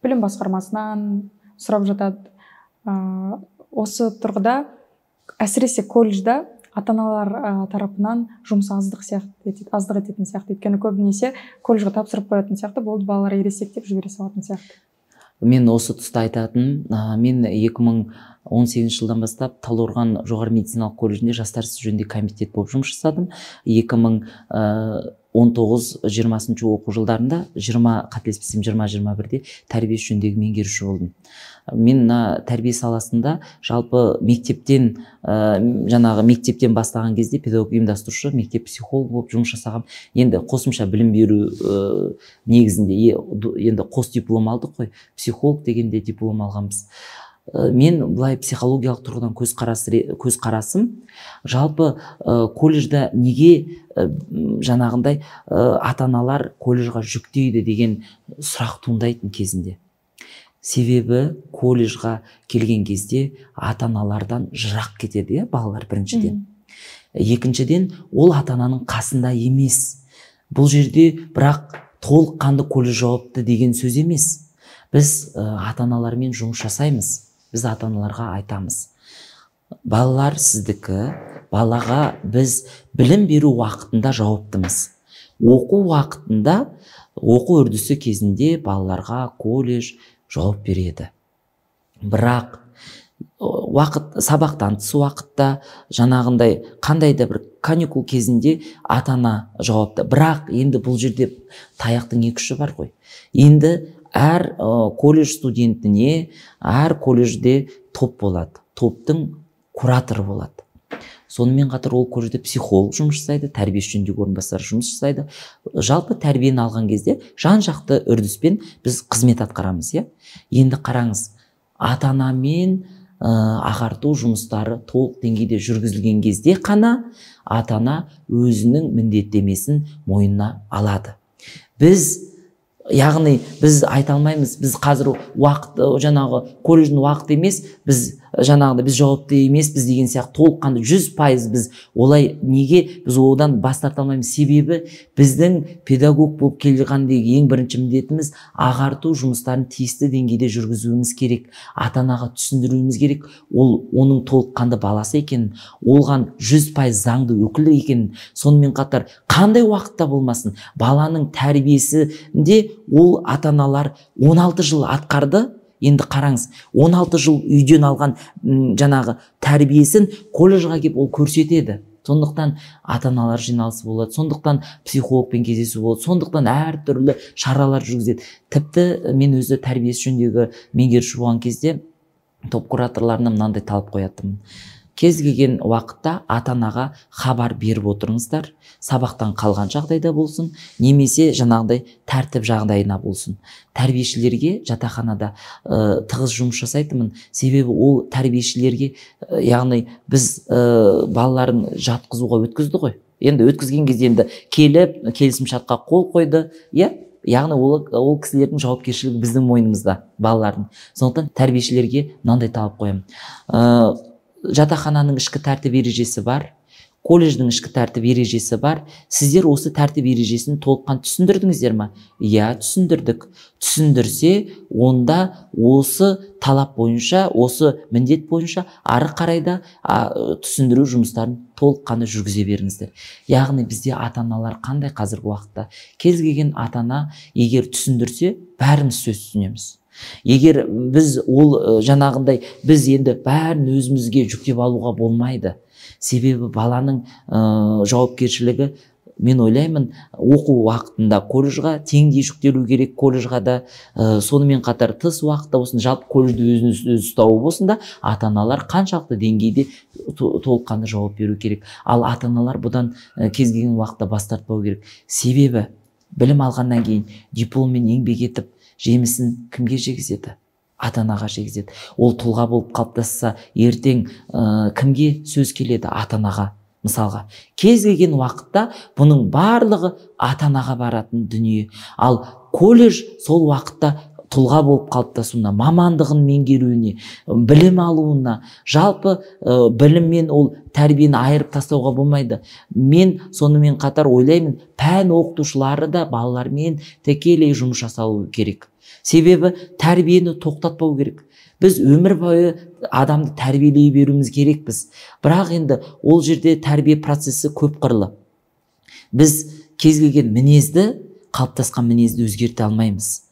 [SPEAKER 1] Білім басқармасынан сұрап жатады. Осы тұрғыда әсіресе колледжда ата-аналар тарапынан жұмыс аздық ететін сияқты. Өйткені көбінесе колледжге тапсырып қоятын сияқты, болды, балалар ересек деп жібере салатын сияқты.
[SPEAKER 2] Мен осы тұста айтатын, мен 2018 жылдан бастап Талдықорған жоғары медициналық колледжінде жастар ісі жөніндегі комитет болып жұмыс жасадым. 2019-20 оқу жылдарында, қателеспесем 20-21-де тәрбие жөніндегі меңгеруші болдым. Мен мына тәрбие саласында жалпы мектептен, жаңағы мектептен бастаған кезде педагог ұйымдастырушы, мектеп психолог болып жұмыс жасағам. Енді қосымша білім беру негізінде енді қос диплом алдық қой, психолог дегенде диплом алғанбыз. Мен былай психологиялық тұрғыдан көзқарасым жалпы колледжда неге жаңағындай ата-аналар колледжға жүктейді деген сұрақ туындайтын кезінде. Себебі колледжға келген кезде ата-аналардан жырақ кетеді, балалар біріншіден. Екіншіден, ол ата-ананың қасында емес. Бұл жерде бірақ толыққанды колледж жауапты деген сөз емес. Біз ата-аналармен жұмыс жасаймыз. Біз ата-аналарға айтамыз. Балалар сіздікі, балаға біз білім беру уақытында жауаптымыз. Оқу уақытында, оқу үрдісі кезінде балаларға колледж жауап береді. Бірақ уақыт, сабақтан тыс уақытта, жаңағындай қандай да бір каникул кезінде ата-ана жауапты. Бірақ енді бұл жерде таяқтың екі ұшы бар ғой. Енді әр колледж студентіне, әр колледжде топ болады. Топтың кураторы болады. Сонымен қатар ол колледжде психолог жұмыс жасайды, тәрбиеші жөніндегі орынбасар жұмыс жасайды. Жалпы тәрбиені алған кезде жан-жақты үрдіспен біз қызмет атқарамыз, иә? Енді қараңыз, ата-анамен ағарту жұмыстары толық деңгейде жүргізілген кезде қана ата-ана өзінің міндеттемесін мойнына алады. Біз, яғни біз айта алмаймыз, біз қазір уақыт, жаңағы колледждің уақыты емес, біз жаңағыдай біз жауапты емеспіз деген сияқты толыққанды 100% біз олай неге біз одан бас тарта алмаймыз? Себебі біздің педагог болып келгендегі ең бірінші міндетіміз ағарту жұмыстарын тиісті деңгейде жүргізуіміз керек, ата-анаға түсіндіруіміз керек, ол оның толыққанды баласы екенін, оған 100% заңды өкілі екенін, сонымен қатар қандай уақытта болмасын баланың тәрбиесінде ол ата-аналар 16 жыл атқарды. Енді қараңыз, 16 жыл үйден алған жаңағы тәрбиесін колледжға келіп ол көрсетеді. Сондықтан ата-аналар жиналысы болады, сондықтан психологпен кездесу болады, сондықтан әртүрлі шаралар жүргізеді. Тіпті мен өзі тәрбиесі жөніндегі меңгеруші болған кезде топ кураторларына мынандай талап қоятынмын. Кез келген уақытта ата-анаға хабар беріп отырыңыздар, сабақтан қалған жағдайда болсын, немесе жаңағыдай тәртіп жағдайына болсын. Тәрбиешілерге жатақханада тығыз жұмыс жасайтынмын, себебі ол тәрбиешілерге, яғни біз балаларын жатқызуға өткізді ғой. Енді өткізген кезде енді келіп келісімшартқа қол қойды, иә? Яғни ол кісілердің жауапкершілігі біздің мойнымызда, балалардың. Сондықтан тәрбиешілерге мынандай талап қоямын. Жатақхананың ішкі тәртіп ережесі бар, колледждің ішкі тәртіп ережесі бар. Сіздер осы тәртіп ережесін толыққан түсіндірдіңіздер ме? Иә, түсіндірдік. Түсіндірсе, онда осы талап бойынша, осы міндет бойынша ары қарай да түсіндіру жұмыстарын толыққанды жүргізе беріңіздер. Яғни бізде ата-аналар қандай қазіргі уақытта? Кез келген ата-ана егер түсіндірсе, бәріміз сөз түсінеміз. Егер біз ол жаңағындай біз енді бәрін өзімізге жүктеп алуға болмайды. Себебі баланың жауапкершілігі, мен ойлаймын, оқу уақытында колледжға теңдей жүктелу керек, колледжға да, сонымен қатар тыс уақытта болсын, жалпы колледжді өзін өзі ұстауы болсын да, ата-аналар қаншалықты деңгейде толыққанды жауап беру керек. Ал ата-аналар бұдан кез келген уақытта бас тартпау керек. Себебі білім алғаннан кейін дипломмен еңбек етіп, жемісін кімге жегізеді? Ата-анаға жегізеді. Ол тұлға болып қалыптасса, ертең кімге сөз келеді? Ата-анаға. Мысалға, кез келген уақытта бұның барлығы ата-анаға баратын дүние. Ал колледж сол уақытта тұлға болып қалыптасуына, мамандығын меңгеруіне, білім алуына, жалпы біліммен ол тәрбиені айырып тастауға болмайды. Мен сонымен қатар ойлаймын, пән оқытушылары да балалармен тікелей жұмыс жасауы керек. Себебі тәрбиені тоқтатпау керек. Біз өмір бойы адамды тәрбиелей беруіміз керекпіз. Бірақ енді ол жерде тәрбие процесі көп қырлы. Біз кез келген мінезді, қалыптасқан мінезді өзгерте алмаймыз.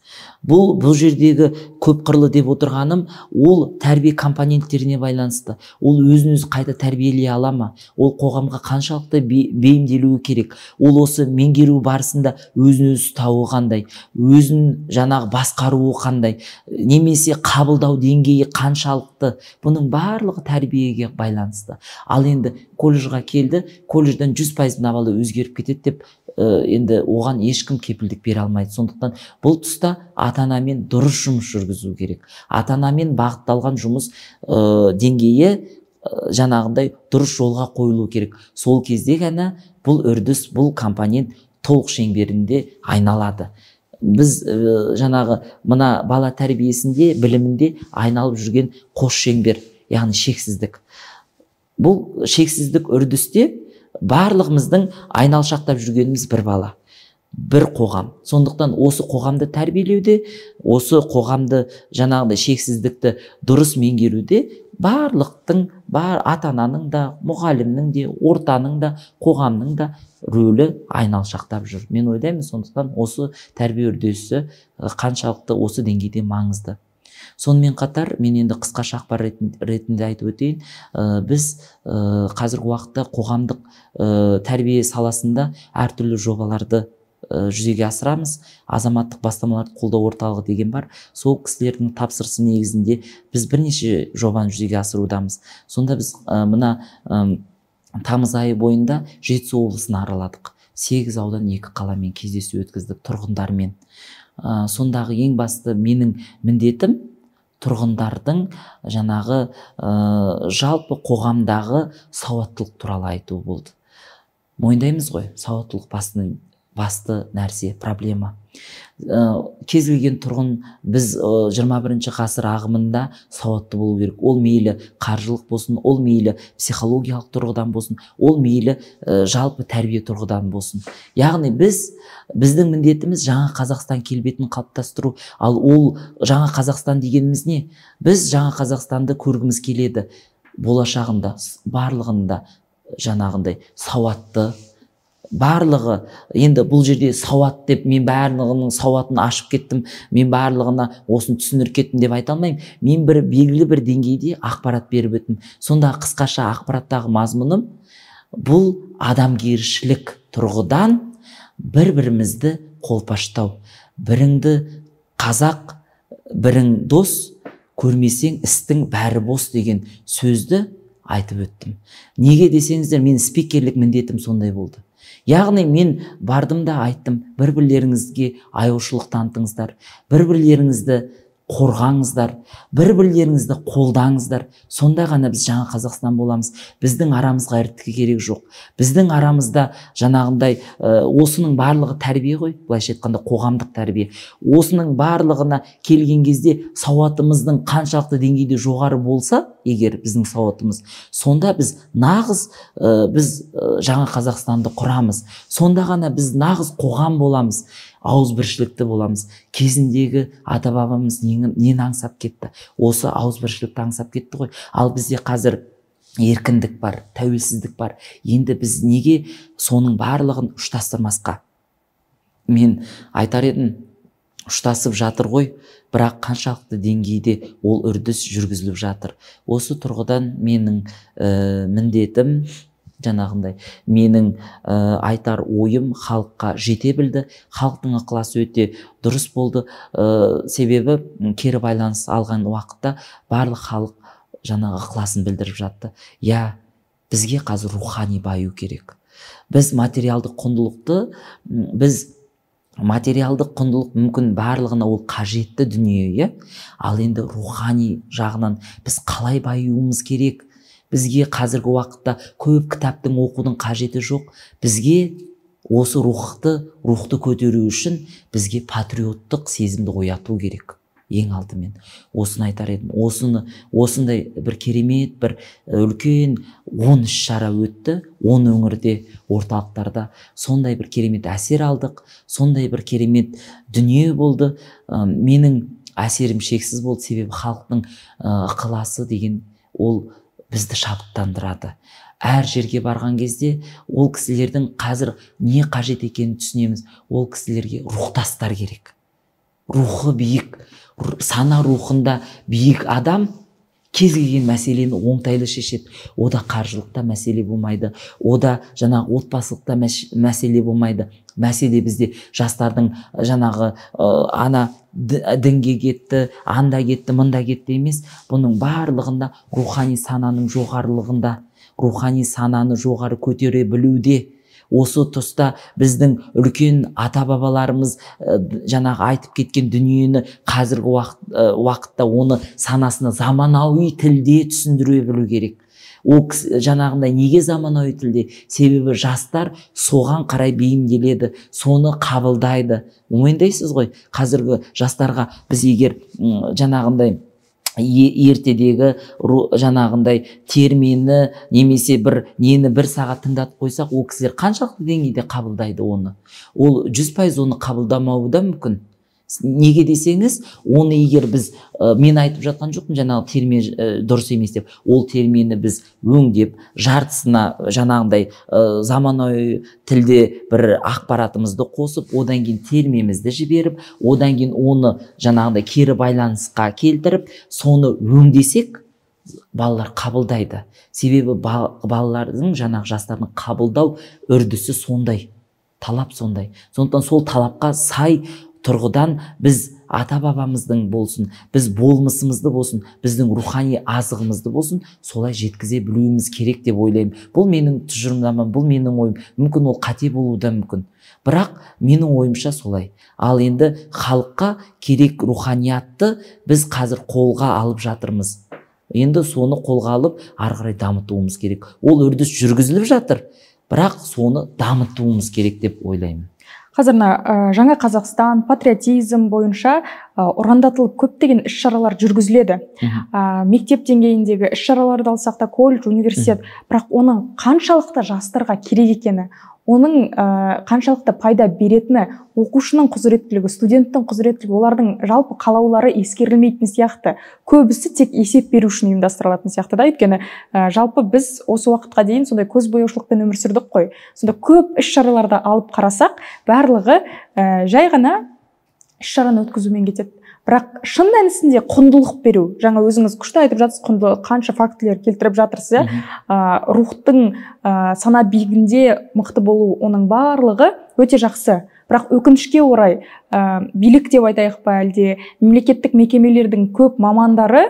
[SPEAKER 2] Бұл жердегі көп қырлы деп отырғаным, ол тәрбие компоненттеріне байланысты. Ол өзін өзі қайта тәрбиелей ала ма? Ол қоғамға қаншалықты бейімделуі керек? Ол осы меңгеру барысында өзін өзі ұстауы қандай? Өзін жаңағы басқаруы қандай? Немесе қабылдау деңгейі қаншалықты? Бұның барлығы тәрбиеге байланысты. Ал енді колледжға келді, колледжден 100% мына бала өзгеріп кетеді деп енді оған ешкім кепілдік бере алмайды. Сондықтан бұл тұста ата-анамен дұрыс жұмыс жүргізу керек. Ата-анамен бағытталған жұмыс деңгейі жаңағындай дұрыс жолға қойылу керек. Сол кезде ғана бұл үрдіс, бұл компонент толық шеңберінде айналады. Біз жаңағы мына бала тәрбиесінде, білімінде айналып жүрген қос шеңбер, яғни шексіздік. Бұл шексіздік үрдісте барлығымыздың айналшақтап жүргеніміз бір бала, бір қоғам. Сондықтан осы қоғамды тәрбиелеуде, осы қоғамды жаңағыдай шексіздікті дұрыс меңгеруде барлықтың, бар ата-ананың да, мұғалімнің де, ортаның да, қоғамның да рөлі айналшақтап жүр. Мен ойлаймын, сондықтан осы тәрбие үрдісі қаншалықты осы деңгейде маңызды. Сонымен қатар, мен енді қысқаша ақпар ретінде айтып өтейін, біз қазіргі уақытта қоғамдық тәрбие саласында әртүрлі жобаларды жүзеге асырамыз. Азаматтық бастамаларды қолдау орталығы деген бар. Сол кісілердің тапсырысы негізінде біз бірнеше жобаны жүзеге асырудамыз. Сонда біз мына тамыз айы бойында Жетісу облысын араладық. 8 аудан 2 қаламен кездесу өткіздік тұрғындармен. Сондағы ең басты менің міндетім тұрғындардың жаңағы жалпы қоғамдағы сауаттылық туралы айту болды. Мойындаймыз ғой, сауаттылық басты нәрсе, проблема. Кез келген тұрғын біз 21 ғасыр ағымында сауатты болу керек. Ол мейлі қаржылық болсын, ол мейлі психологиялық тұрғыдан болсын, ол мейлі жалпы тәрбие тұрғыдан болсын. Яғни біздің міндетіміз жаңа Қазақстан келбетін қалыптастыру. Ал ол жаңа Қазақстан дегеніміз не? Біз жаңа Қазақстанды көргіміз келеді. Болашағында, барлығында жаңағындай сауатты, барлығы, енді бұл жерде сауат деп мен барлығының сауатын ашып кеттім, мен барлығына осыны түсіндіріп кеттім деп айта алмаймын. Мен бір белгілі бір деңгейде ақпарат беріп өттім. Сонда қысқаша ақпараттағы мазмұным бұл адамгершілік тұрғыдан бір-бірімізді қолпаштау. Біріңді қазақ, бірің дос, көрмесең істің бәрі бос деген сөзді айтып өттім. Неге десеңіздер, мен спикерлік міндетім сондай болды. Яғни мен бардым да айттым, бір-бірлеріңізге аяушылық танытыңыздар, бір-бірлеріңізді қорғаңыздар, бір-бірлеріңізді қолдаңыздар. Сонда ғана біз жаңа Қазақстан боламыз. Біздің арамызға іріткі керек жоқ. Біздің арамызда жаңағындай осының барлығы тәрбие ғой, былайша айтқанда қоғамдық тәрбие. Осының барлығына келген кезде сауатымыздың қаншалықты деңгейде жоғары болса, егер біздің сауатымыз, сонда біз нағыз біз жаңа Қазақстанды құрамыз. Сонда ғана біз нағыз қоғам боламыз, ауызбіршілікті боламыз. Кезіндегі ата-бабамыз нені аңсап кетті? Осы ауызбіршілікті аңсап кетті ғой. Ал бізде қазір еркіндік бар, тәуелсіздік бар. Енді біз неге соның барлығын ұштастырмасқа? Мен айтар едім, ұштасып жатыр ғой, бірақ қаншалықты деңгейде ол үрдіс жүргізіліп жатыр. Осы тұрғыдан менің міндетім, жаңағындай менің айтар ойым халыққа жете білді. Халықтың ықыласы өте дұрыс болды. Себебі кері байланыс алған уақытта барлық халық жаңағы ықыласын білдіріп жатты. Я, бізге қазір рухани баю керек. Біз материалдық құндылықты, біз материалдық құндылық мүмкін барлығына ол қажетті дүние, иә? Ал енді рухани жағынан біз қалай баюымыз керек? Бізге қазіргі уақытта көп кітаптың оқудың қажеті жоқ. Бізге осы рухты көтеру үшін бізге патриоттық сезімді ояту керек. Ең алдымен осыны айтар едім. Осындай бір керемет, бір үлкен 10 іс-шара өтті, 10 өңірде, орталықтарда. Сондай бір керемет әсер алдық, сондай бір керемет дүние болды. Менің әсерім шексіз болды, себебі халықтың ықыласы деген ол бізді шабыттандырады. Әр жерге барған кезде ол кісілердің қазір не қажет екенін түсінеміз. Ол кісілерге рухтастар керек. Рухы биік, сана рухында биік адам кез келген мәселені оңтайлы шешеді. Ода қаржылықта мәселе болмайды, ода жаңағы отбасылықта мәселе болмайды. Мәселе бізде жастардың жаңағы ана дінге кетті, анда кетті, мында кетті емес. Бұның барлығында рухани сананың жоғарылығында, рухани сананы жоғары көтере білуде. Осы тұста біздің үлкен ата-бабаларымыз жаңағы айтып кеткен дүниені қазіргі уақытта оны санасына заманауи тілде түсіндіре білу керек. Ол жаңағындай неге заманауи тілде? Себебі жастар соған қарай бейімделеді, соны қабылдайды. Мойындайсыз ғой, қазіргі жастарға біз егер жаңағындай ертедегі жаңағындай термені немесе бір нені бір сағат тыңдатып қойсақ, ол кісілер қаншалықты деңгейде қабылдайды оны? Ол 100% оны қабылдамауы да мүмкін. Неге десеңіз, оны егер біз, мен айтып жатқан жоқпын жаңағы терме дұрыс емес деп, ол термені біз өңдеп, жартысына жаңағындай заманауи тілде бір ақпаратымызды қосып, одан кейін термемізді жіберіп, одан кейін оны жаңағындай кері байланысқа келтіріп, соны өңдесек, балалар қабылдайды. Себебі балалардың, жаңағы жастардың қабылдау үрдісі сондай, талап сондай. Сондықтан сол талапқа сай тұрғыдан біз ата-бабамыздың болсын, біз болмысымызды болсын, біздің рухани азығымызды болсын, солай жеткізе білуіміз керек деп ойлаймын. Бұл менің тұжырымдамам, бұл менің ойым. Мүмкін ол қате болуы да мүмкін. Бірақ менің ойымша солай. Ал енді халыққа керек руханиятты біз қазір қолға алып жатырмыз. Енді соны қолға алып, ары қарай дамытуымыз керек. Ол үрдіс жүргізіліп жатыр, бірақ соны дамытуымыз керек деп ойлаймын.
[SPEAKER 1] Қазір мына Жаңа Қазақстан, патриотизм бойынша ұрандатылып көптеген іс-шаралар жүргізіледі. Мектеп деңгейіндегі іс-шараларды алсақ та, колледж, университет, бірақ оның қаншалықты жастарға керек екені, оның қаншалықты пайда беретіні, оқушының құзыреттілігі, студенттің құзыреттілігі, олардың жалпы қалаулары ескерілмейтін сияқты. Көбісі тек есеп беру үшін ұйымдастырылатын сияқты да, өйткені жалпы біз осы уақытқа дейін сондай көзбояушылықпен өмір сүрдік қой. Сонда көп іс-шараларды алып қарасақ, барлығы жай ғана іс-шараны өткізумен кетеді. Бірақ шын мәнісінде құндылық беру, жаңа өзіңіз күшті айтып жатсыз, құнды қанша фактілер келтіріп жатырсыз, рухтың сана биігінде мықты болу, оның барлығы өте жақсы. Бірақ өкінішке орай, билік деп айтайық па, әлде мемлекеттік мекемелердің көп мамандары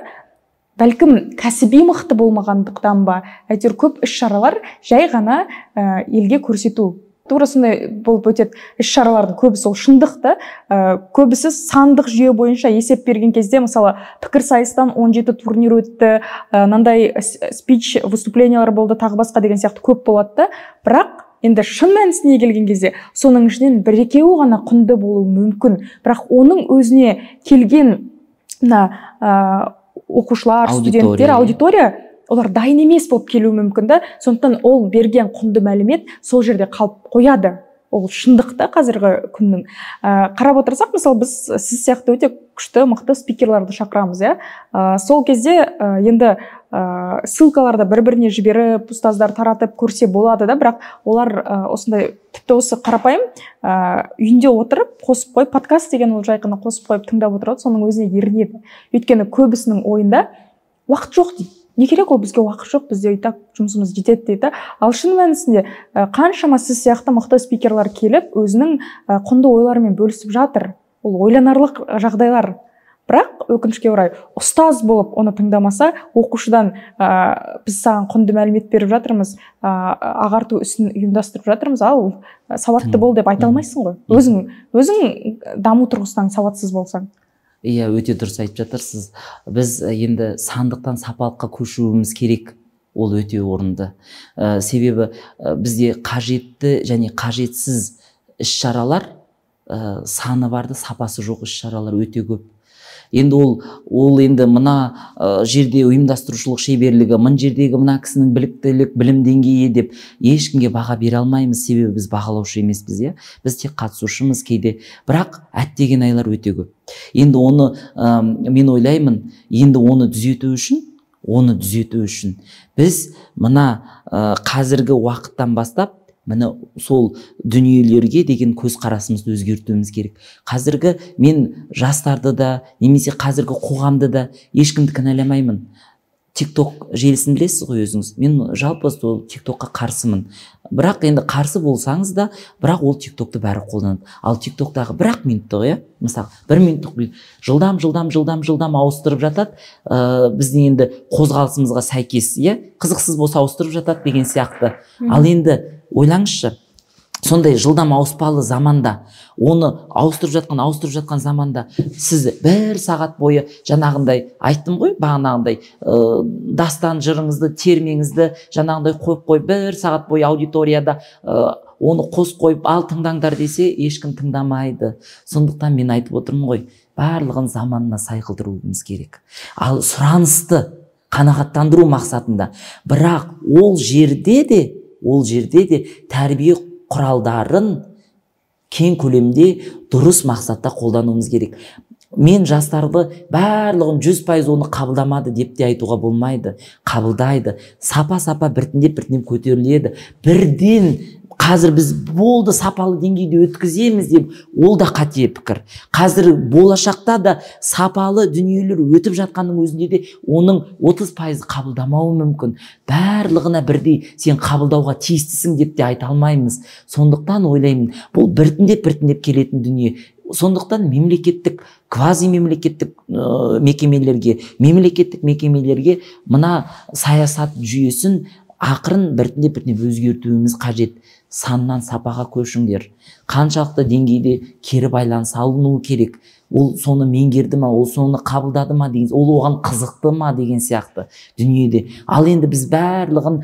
[SPEAKER 1] бәлкім кәсіби мықты болмағандықтан ба, әйтеуір көп іс-шаралар жай ғана елге көрсету. Тура сондай болып өтеді іс-шаралардың көбісі, ол шындықты, көбісі сандық жүйе бойынша есеп берген кезде, мысалы, пікірсайыстан 17 турнир өтті, мынандай спич, выступлениялар болды, тағы басқа деген сияқты көп болады да. Бірақ енді шын мәнісіне келген кезде соның ішінен бір-екеуі ғана құнды болуы мүмкін. Бірақ оның өзіне келген мына оқушылар, студенттер, аудитория, олар дайын емес болып келуі мүмкін да. Сондықтан ол берген құнды мәлімет сол жерде қалып қояды. Ол шындық та қазіргі күннің. Қарап отырсақ, мысалы, біз сіз сияқты өте күшті, мықты спикерларды шақырамыз, иә. Сол кезде енді ссылкаларды бір-біріне жіберіп, ұстаздар таратып көрсе болады да, бірақ олар осындай, тіпті осы қарапайым үйінде отырып, қосып қойып, подкаст деген ол жайқыны қосып қойып тыңдап отырады, соның өзіне ерінеді. Өйткені көбісінің ойында уақыт жоқ дейді. Не керек ол, бізге уақыт жоқ, бізде и так жұмысымыз жетеді дейді. Ал шын мәнісінде қаншама сіз сияқты мықты спикерлар келіп, өзінің құнды ойларымен бөлісіп жатыр. Ол ойланарлық жағдайлар. Бірақ өкінішке орай, ұстаз болып оны тыңдамаса, оқушыдан біз саған құнды мәлімет беріп жатырмыз, ағарту ісін ұйымдастырып жатырмыз, ал сауатты бол деп айта алмайсың ғой. Өзің даму тұрғысынан сауатсыз болсаң.
[SPEAKER 2] Иә, өте дұрыс айтып жатырсыз. Біз енді сандықтан сапалыққа көшуіміз керек. Ол өте орынды. Себебі бізде қажетті және қажетсіз іс-шаралар, саны барды, сапасы жоқ іс-шаралар өте көп. Енді ол енді мына жерде ұйымдастырушылық шеберлігі, мына жердегі мына кісінің біліктілік, білім деңгейі деп ешкімге баға бере алмаймыз, себебі біз бағалаушы емеспіз, иә. Біз тек қатысушымыз кейде. Бірақ әттеген айлар өте көп. Енді оны мен ойлаймын, енді оны түзету үшін біз мына қазіргі уақыттан бастап міне сол дүниелерге деген көзқарасымызды өзгертуіміз керек. Қазіргі мен жастарды да, немесе қазіргі қоғамды да ешкімді кінәламаймын. TikTok желісін білесіз ғой өзіңіз. Мен жалпы сол TikTokқа қарсымын. Бірақ енді қарсы болсаңыз да, бірақ ол TikTokты бәрі қолданады. Ал TikToктағы бір-ақ минуттық, иә, мысалы, бір минуттық жылдам ауыстырып жатады. Біздің енді қозғалысымызға сәйкес, иә, қызықсыз болса ауыстырып жатады деген сияқты. Ал енді ойлаңызшы, сондай жылдам ауыспалы заманда, оны ауыстырып жатқан заманда сіз бір сағат бойы жаңағындай айттым ғой, бағанағындай дастан жырыңызды, термеңізді жаңағындай қойып қойып бір сағат бойы аудиторияда оны қосып қойып ал тыңдаңдар десе, ешкім тыңдамайды. Сондықтан мен айтып отырмын ғой, барлығын заманына сай қылдыруымыз керек. Ал сұранысты қанағаттандыру мақсатында, бірақ ол жерде де тәрбие құралдарын кең көлемде дұрыс мақсатта қолдануымыз керек. Мен жастарды барлығын 100% оны қабылдамады деп те айтуға болмайды. Қабылдайды. Сапа-сапа біртіндеп көтеріледі. Бірден қазір біз болды сапалы деңгейде өткіземіз деп, ол да қате пікір. Қазір болашақта да сапалы дүниелер өтіп жатқанның өзінде де оның 30% қабылдамауы мүмкін. Барлығына бірдей сен қабылдауға тиістісің деп те айта алмаймыз. Сондықтан ойлаймын, бұл біртіндеп келетін дүние. Сондықтан мемлекеттік, квазимемлекеттік мекемелерге, мемлекеттік мекемелерге мына саясат жүйесін ақырын біртіндеп өзгертуіміз қажет. Саннан сапаға көшіңдер. Қаншалықты деңгейде кері байланыс алынуы керек. Ол соны меңгерді ма, ол соны қабылдады ма деген, ол оған қызықты ма деген сияқты дүниеде. Ал енді біз барлығын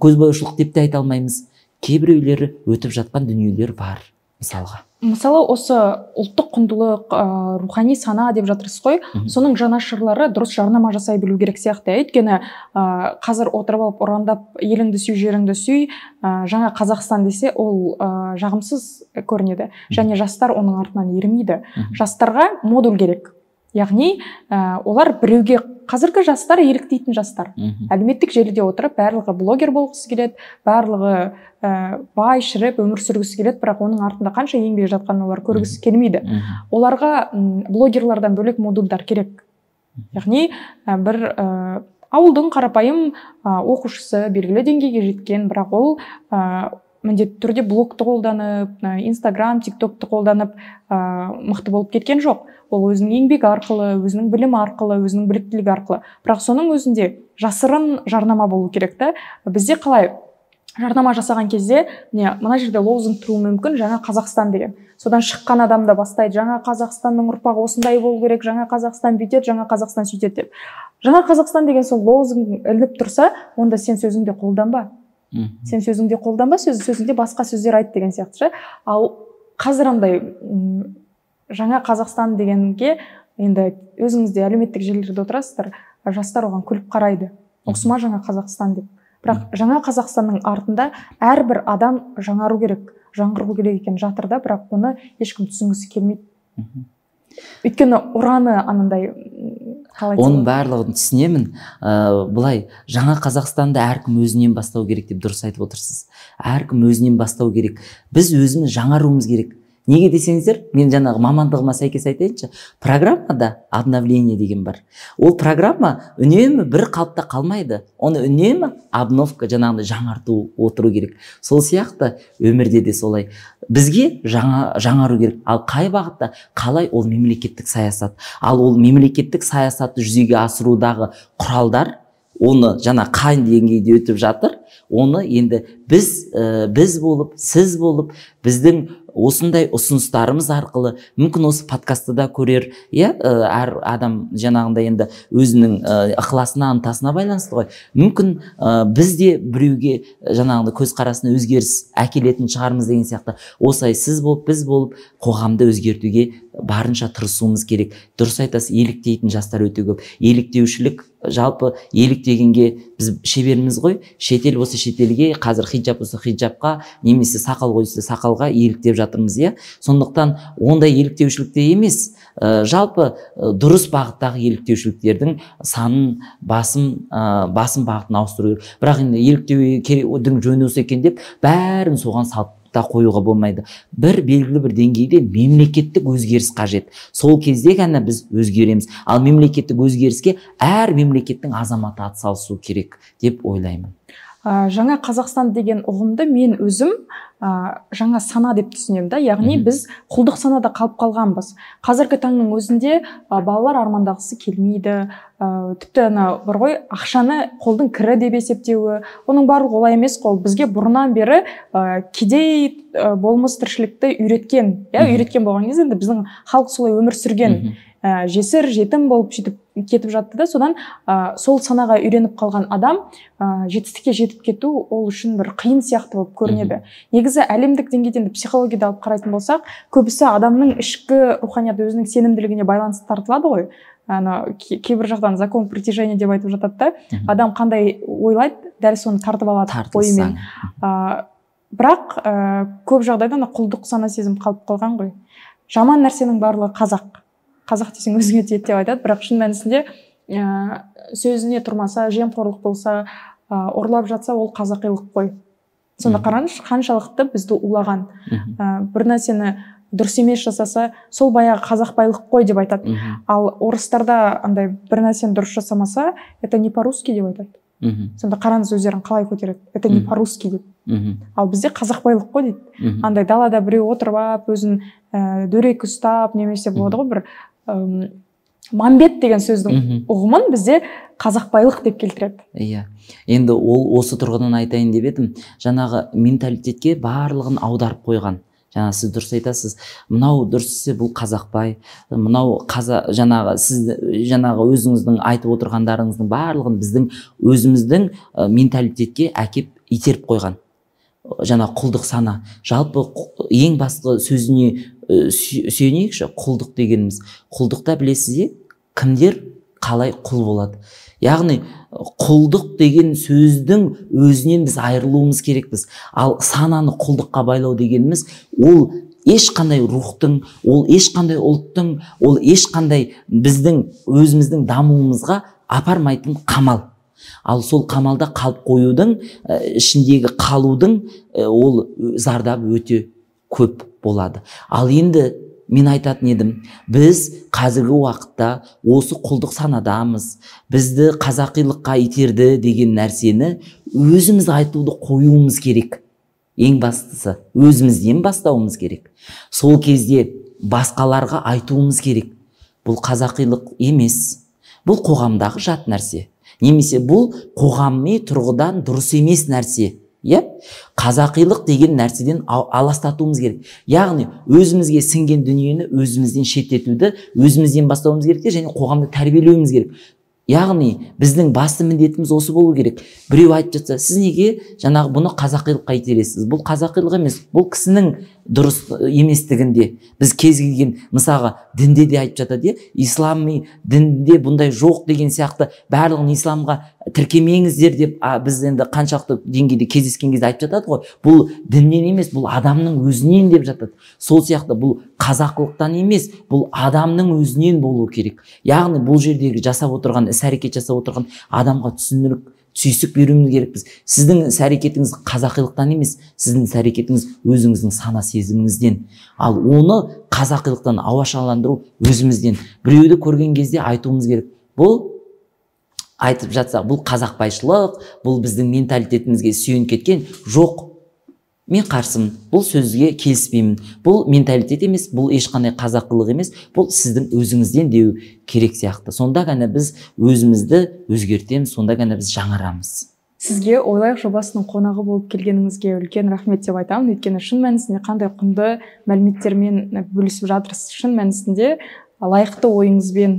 [SPEAKER 2] көзбояушылық деп те айта алмаймыз. Кейбіреулері өтіп жатқан дүниелер бар, мысалға.
[SPEAKER 1] Мысалы, осы ұлттық құндылық, рухани сана деп жатырсыз ғой, соның жанашырлары дұрыс жарнама жасай білу керек сияқты. Өйткені қазір отырып алып ұрандап еліңді сүй, жеріңді сүй, жаңа Қазақстан десе, ол жағымсыз көрінеді. Және жастар оның артынан ермейді. Жастарға модуль керек. Яғни, олар біреуге, қазіргі жастар еліктейтін жастар. Әлеуметтік желіде отырып, барлығы блогер болғысы келеді, барлығы бай, шіріп, өмір сүргісі келеді, бірақ оның артында қанша еңбек жатқанын олар көргісі келмейді. Оларға блогерлардан бөлек модульдар керек. Яғни, бір ауылдың қарапайым оқушысы белгілі деңгейге жеткен, бірақ ол міндетті түрде блогты қолданып, Инстаграм, Тиктокты қолданып мықты болып кеткен жоқ. Ол өзінің еңбегі арқылы, өзінің білімі арқылы, өзінің біліктілігі арқылы. Бірақ соның өзінде жасырын жарнама болу керек та. Бізде қалай жарнама жасаған кезде, мына жерде лозунг тұруы мүмкін, жаңа Қазақстан деген. Содан шыққан адам да бастайды, жаңа Қазақстанның ұрпағы осындай болу керек, жаңа Қазақстан бүйтеді, жаңа Қазақстан сөйтеді деп. Жаңа Қазақстан деген сол лозунг ілініп тұрса, онда сен сөзіңде қолданба. Сен сөзіңде қолданба, сөзіңде басқа сөздер айт деген сияқты. Ал қазір андай жаңа Қазақстан дегенге енді өзіңіз де әлеуметтік желілерде отырасыздар, жастар оған күліп қарайды. Осы ма жаңа Қазақстан деп. Бірақ жаңа Қазақстанның артында әрбір адам жаңару керек, жаңғыру керек екен жатыр да, бірақ оны ешкім түсінгісі келмейді. Өйткені ұраны анандай қалай.
[SPEAKER 2] Оның барлығын түсінемін. Былай, жаңа Қазақстанды әркім өзінен бастау керек деп дұрыс айтып отырсыз. Әркім өзінен бастау керек. Біз өзіміз жаңаруымыз керек. Неге десеңіздер, мен жаңағы мамандығыма сәйкес айтайыншы, программада обновление деген бар. Ол программа үнемі бір қалыпта қалмайды. Оны үнемі обновка, жаңағыдай жаңарту отыру керек. Сол сияқты өмірде де солай. Бізге жаңару керек. Ал қай бағытта, қалай, ол мемлекеттік саясат. Ал ол мемлекеттік саясатты жүзеге асырудағы құралдар, Оны жаңа қай деңгейде өтіп жатыр, оны енді біз болып, сіз болып, біздің осындай ұсыныстарымыз арқылы мүмкін осы подкастты да көрер, иә, әр адам жаңағындай енді өзінің ықыласына, ынтасына байланысты ғой. Мүмкін біз де біреуге жаңағындай көзқарасына өзгеріс әкелетін шығармыз деген сияқты. Осылай сіз болып, біз болып қоғамды өзгертуге барынша тырысуымыз керек. Дұрыс айтасыз, еліктейтін жастар өте көп. Еліктеушілік, жалпы еліктегенге біз шеберміз ғой. Шетел болса шетелге, қазір хиджаб болса хиджабқа, немесе сақал қойса сақалға еліктеп жатырмыз, иә. Сондықтан ондай еліктеушілікте емес, жалпы дұрыс бағыттағы еліктеушіліктердің санын басым бағытын ауыстыру керек. Бірақ енді еліктеудің жөні осы екен деп бәрін соған салып та қоюға болмайды. Бір белгілі бір деңгейде мемлекеттік өзгеріс қажет. Сол кезде ғана біз өзгереміз. Ал мемлекеттік өзгеріске әр мемлекеттің азаматы атсалысу керек деп ойлаймын.
[SPEAKER 1] Жаңа Қазақстан деген ұғымды мен өзім жаңа сана деп түсінемін да, яғни біз құлдық санада қалып қалғанбыз. Қазіргі таңның өзінде балалар армандағысы келмейді, тіпті ана бар ғой, ақшаны қолдың кірі деп есептеуі, оның барлығы олай емес қой. Бізге бұрыннан бері кедей болмыс тіршілікті үйреткен, иә, үйреткен болған кезде енді біздің халық солай өмір сүрген, жесір, жетім болып сөйтіп кетіп жатты да. Содан сол санаға үйреніп қалған адам жетістікке жетіп кету ол үшін бір қиын сияқты болып көрінеді. Негізі әлемдік деңгейден де психологияда алып қарайтын болсақ, көбісі адамның ішкі руханияты өзінің сенімділігіне байланысты тартылады ғой. Ана кейбір жақтан закон притяжения деп айтып жатады да, адам қандай ойлайды, дәл соны тартып алады ойымен. Бірақ көп жағдайда ана құлдық сана сезім қалып қалған ғой. Жаман нәрсенің барлығы қазақ. Қазақ десең өзіңе тиеді деп айтады, бірақ шын мәнісінде сөзіне тұрмаса, жемқорлық болса, ұрлап жатса, ол қазақилық қой. Сонда қараңызшы, қаншалықты бізді улаған. Бір нәрсені дұрыс емес жасаса, сол баяғы қазақбайлық қой деп айтады. Ал орыстарда андай бір нәрсені дұрыс жасамаса, это не по-русски деп айтады. Сонда қараңыз, өздерін қалай көтереді, это не по-русски деп. Ал бізде қазақбайлық қой дейді. Андай далада біреу отырып алып, өзін дөрекі ұстап, немесе болады ғой бір мамбет деген сөздің ұғымын бізде қазақбайлық деп келтіреді.
[SPEAKER 2] Иә. Енді ол осы тұрғыдан айтайын деп едім. Жаңағы менталитетке барлығын аударып қойған. Жаңа сіз дұрыс айтасыз. Мынау дұрыс десе бұл қазақбай, мынау жаңағы сіз жаңағы өзіңіздің айтып отырғандарыңыздың барлығын біздің өзіміздің менталитетке әкеп итеріп қойған. Жаңа құлдық сана. Жалпы ең басты сөзіне сүйенейікші, құлдық дегеніміз. Құлдықта білесіз, кімдер қалай құл болады? Яғни құлдық деген сөздің өзінен біз айырылуымыз керекпіз. Ал сананы құлдыққа байлау дегеніміз ол ешқандай рухтың, ол ешқандай ұлттың, ол ешқандай біздің өзіміздің дамуымызға апармайтын қамал. Ал сол қамалда қалып қоюдың, ішіндегі қалудың ол зардабы өте көп болады. Ал енді мен айтатын едім, біз қазіргі уақытта осы құлдық санадамыз, бізді қазақилыққа итерді деген нәрсені өзіміз айтуды қоюымыз керек. Ең бастысы өзімізден бастауымыз керек. Сол кезде басқаларға айтуымыз керек. Бұл қазақилық емес, бұл қоғамдағы жат нәрсе. Немесе бұл қоғамми тұрғыдан дұрыс емес нәрсе. Иә? Қазақилық деген нәрседен аластатуымыз керек. Яғни өзімізге сіңген дүниені өзімізден шеттетуді, өзімізден бастауымыз керек те, және қоғамды тәрбиелеуіміз керек. Яғни біздің басты міндетіміз осы болу керек. Біреу айтып жатса, сіз неге жаңағы бұны қазақилыққа итересіз? Бұл қазақилық емес, бұл кісінің дұрыс еместігінде. Біз кез келген, мысалға, дінде де айтып жатады, ислами дінде бұндай жоқ деген сияқты, барлығын исламға тіркемеңіздер деп, біз енді қаншалықты деңгейде кездескен кезде айтып жатады ғой. Бұл діннен емес, бұл адамның өзінен деп жатады. Сол сияқты бұл қазақылықтан емес, бұл адамның өзінен болу керек. Яғни бұл жердегі жасап отырған іс-әрекет жасап отырған адамға түсінік, түйсік беруіміз керекпіз. Сіздің іс-әрекетіңіз қазақилықтан емес, сіздің іс-әрекетіңіз өзіңіздің сана сезіміңізден. Ал оны қазақилықтан ауашаландыру өзімізден. Біреуді көрген кезде айтуымыз керек. Бұл айтып жатса, бұл қазақбайшылық, бұл біздің менталитетімізге сүйеніп кеткен жоқ. Мен қарсымын, бұл сөзге келіспеймін, бұл менталитет емес, бұл ешқандай қазақылық емес, бұл сіздің өзіңізден деу керек сияқты. Сонда ғана біз өзімізді өзгертеміз, сонда ғана біз жаңарамыз.
[SPEAKER 1] Сізге Ойлайық жобасының қонағы болып келгеніңізге үлкен рахмет деп айтамын. Өйткені шын мәнісінде қандай құнды мәліметтермен бөлісіп жатырсыз. Шын мәнісінде лайықты ойыңызбен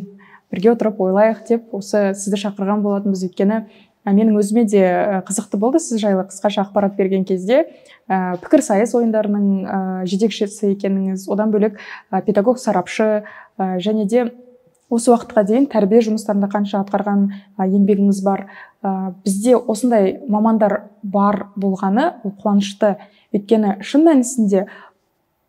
[SPEAKER 1] бірге отырып ойлайық деп осы сізді шақырған болатынбыз. Өйткені менің өзіме де қызықты болды сіз жайлы қысқаша ақпарат берген кезде, пікірсайыс ойындарының жетекшісі екеніңіз, одан бөлек педагог сарапшы, және де осы уақытқа дейін тәрбие жұмыстарында қанша атқарған еңбегіңіз бар. Бізде осындай мамандар бар болғаны ол қуанышты. Өйткені шын мәнісінде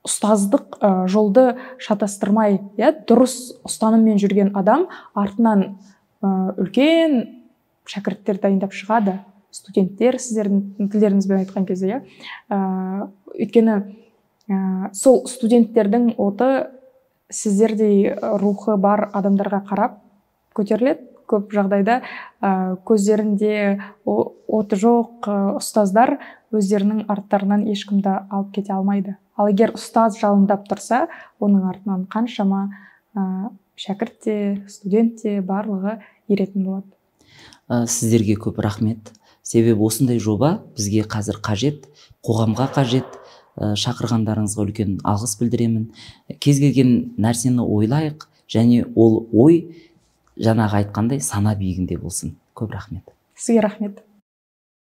[SPEAKER 1] ұстаздық жолды шатастырмай, дұрыс ұстаныммен жүрген адам артынан үлкен шәкірттер дайындап шығады, студенттер, сіздердің тілдеріңізбен айтқан кезде, өйткені сол студенттердің оты сіздердей рухы бар адамдарға қарап көтеріледі. Көп жағдайда көздерінде оты жоқ ұстаздар өздерінің арттарынан ешкімді алып кете алмайды. Ал егер ұстаз жалындап тұрса, оның артынан қаншама шәкірт те, студент те барлығы еретін болады.
[SPEAKER 2] Сіздерге көп рахмет. Себебі осындай жоба бізге қазір қажет, қоғамға қажет. Шақырғандарыңызға үлкен алғыс білдіремін. Кез келген нәрсені ойлайық, және ол ой жаңағы айтқандай сана биігінде болсын. Көп рахмет.
[SPEAKER 1] Сізге рахмет.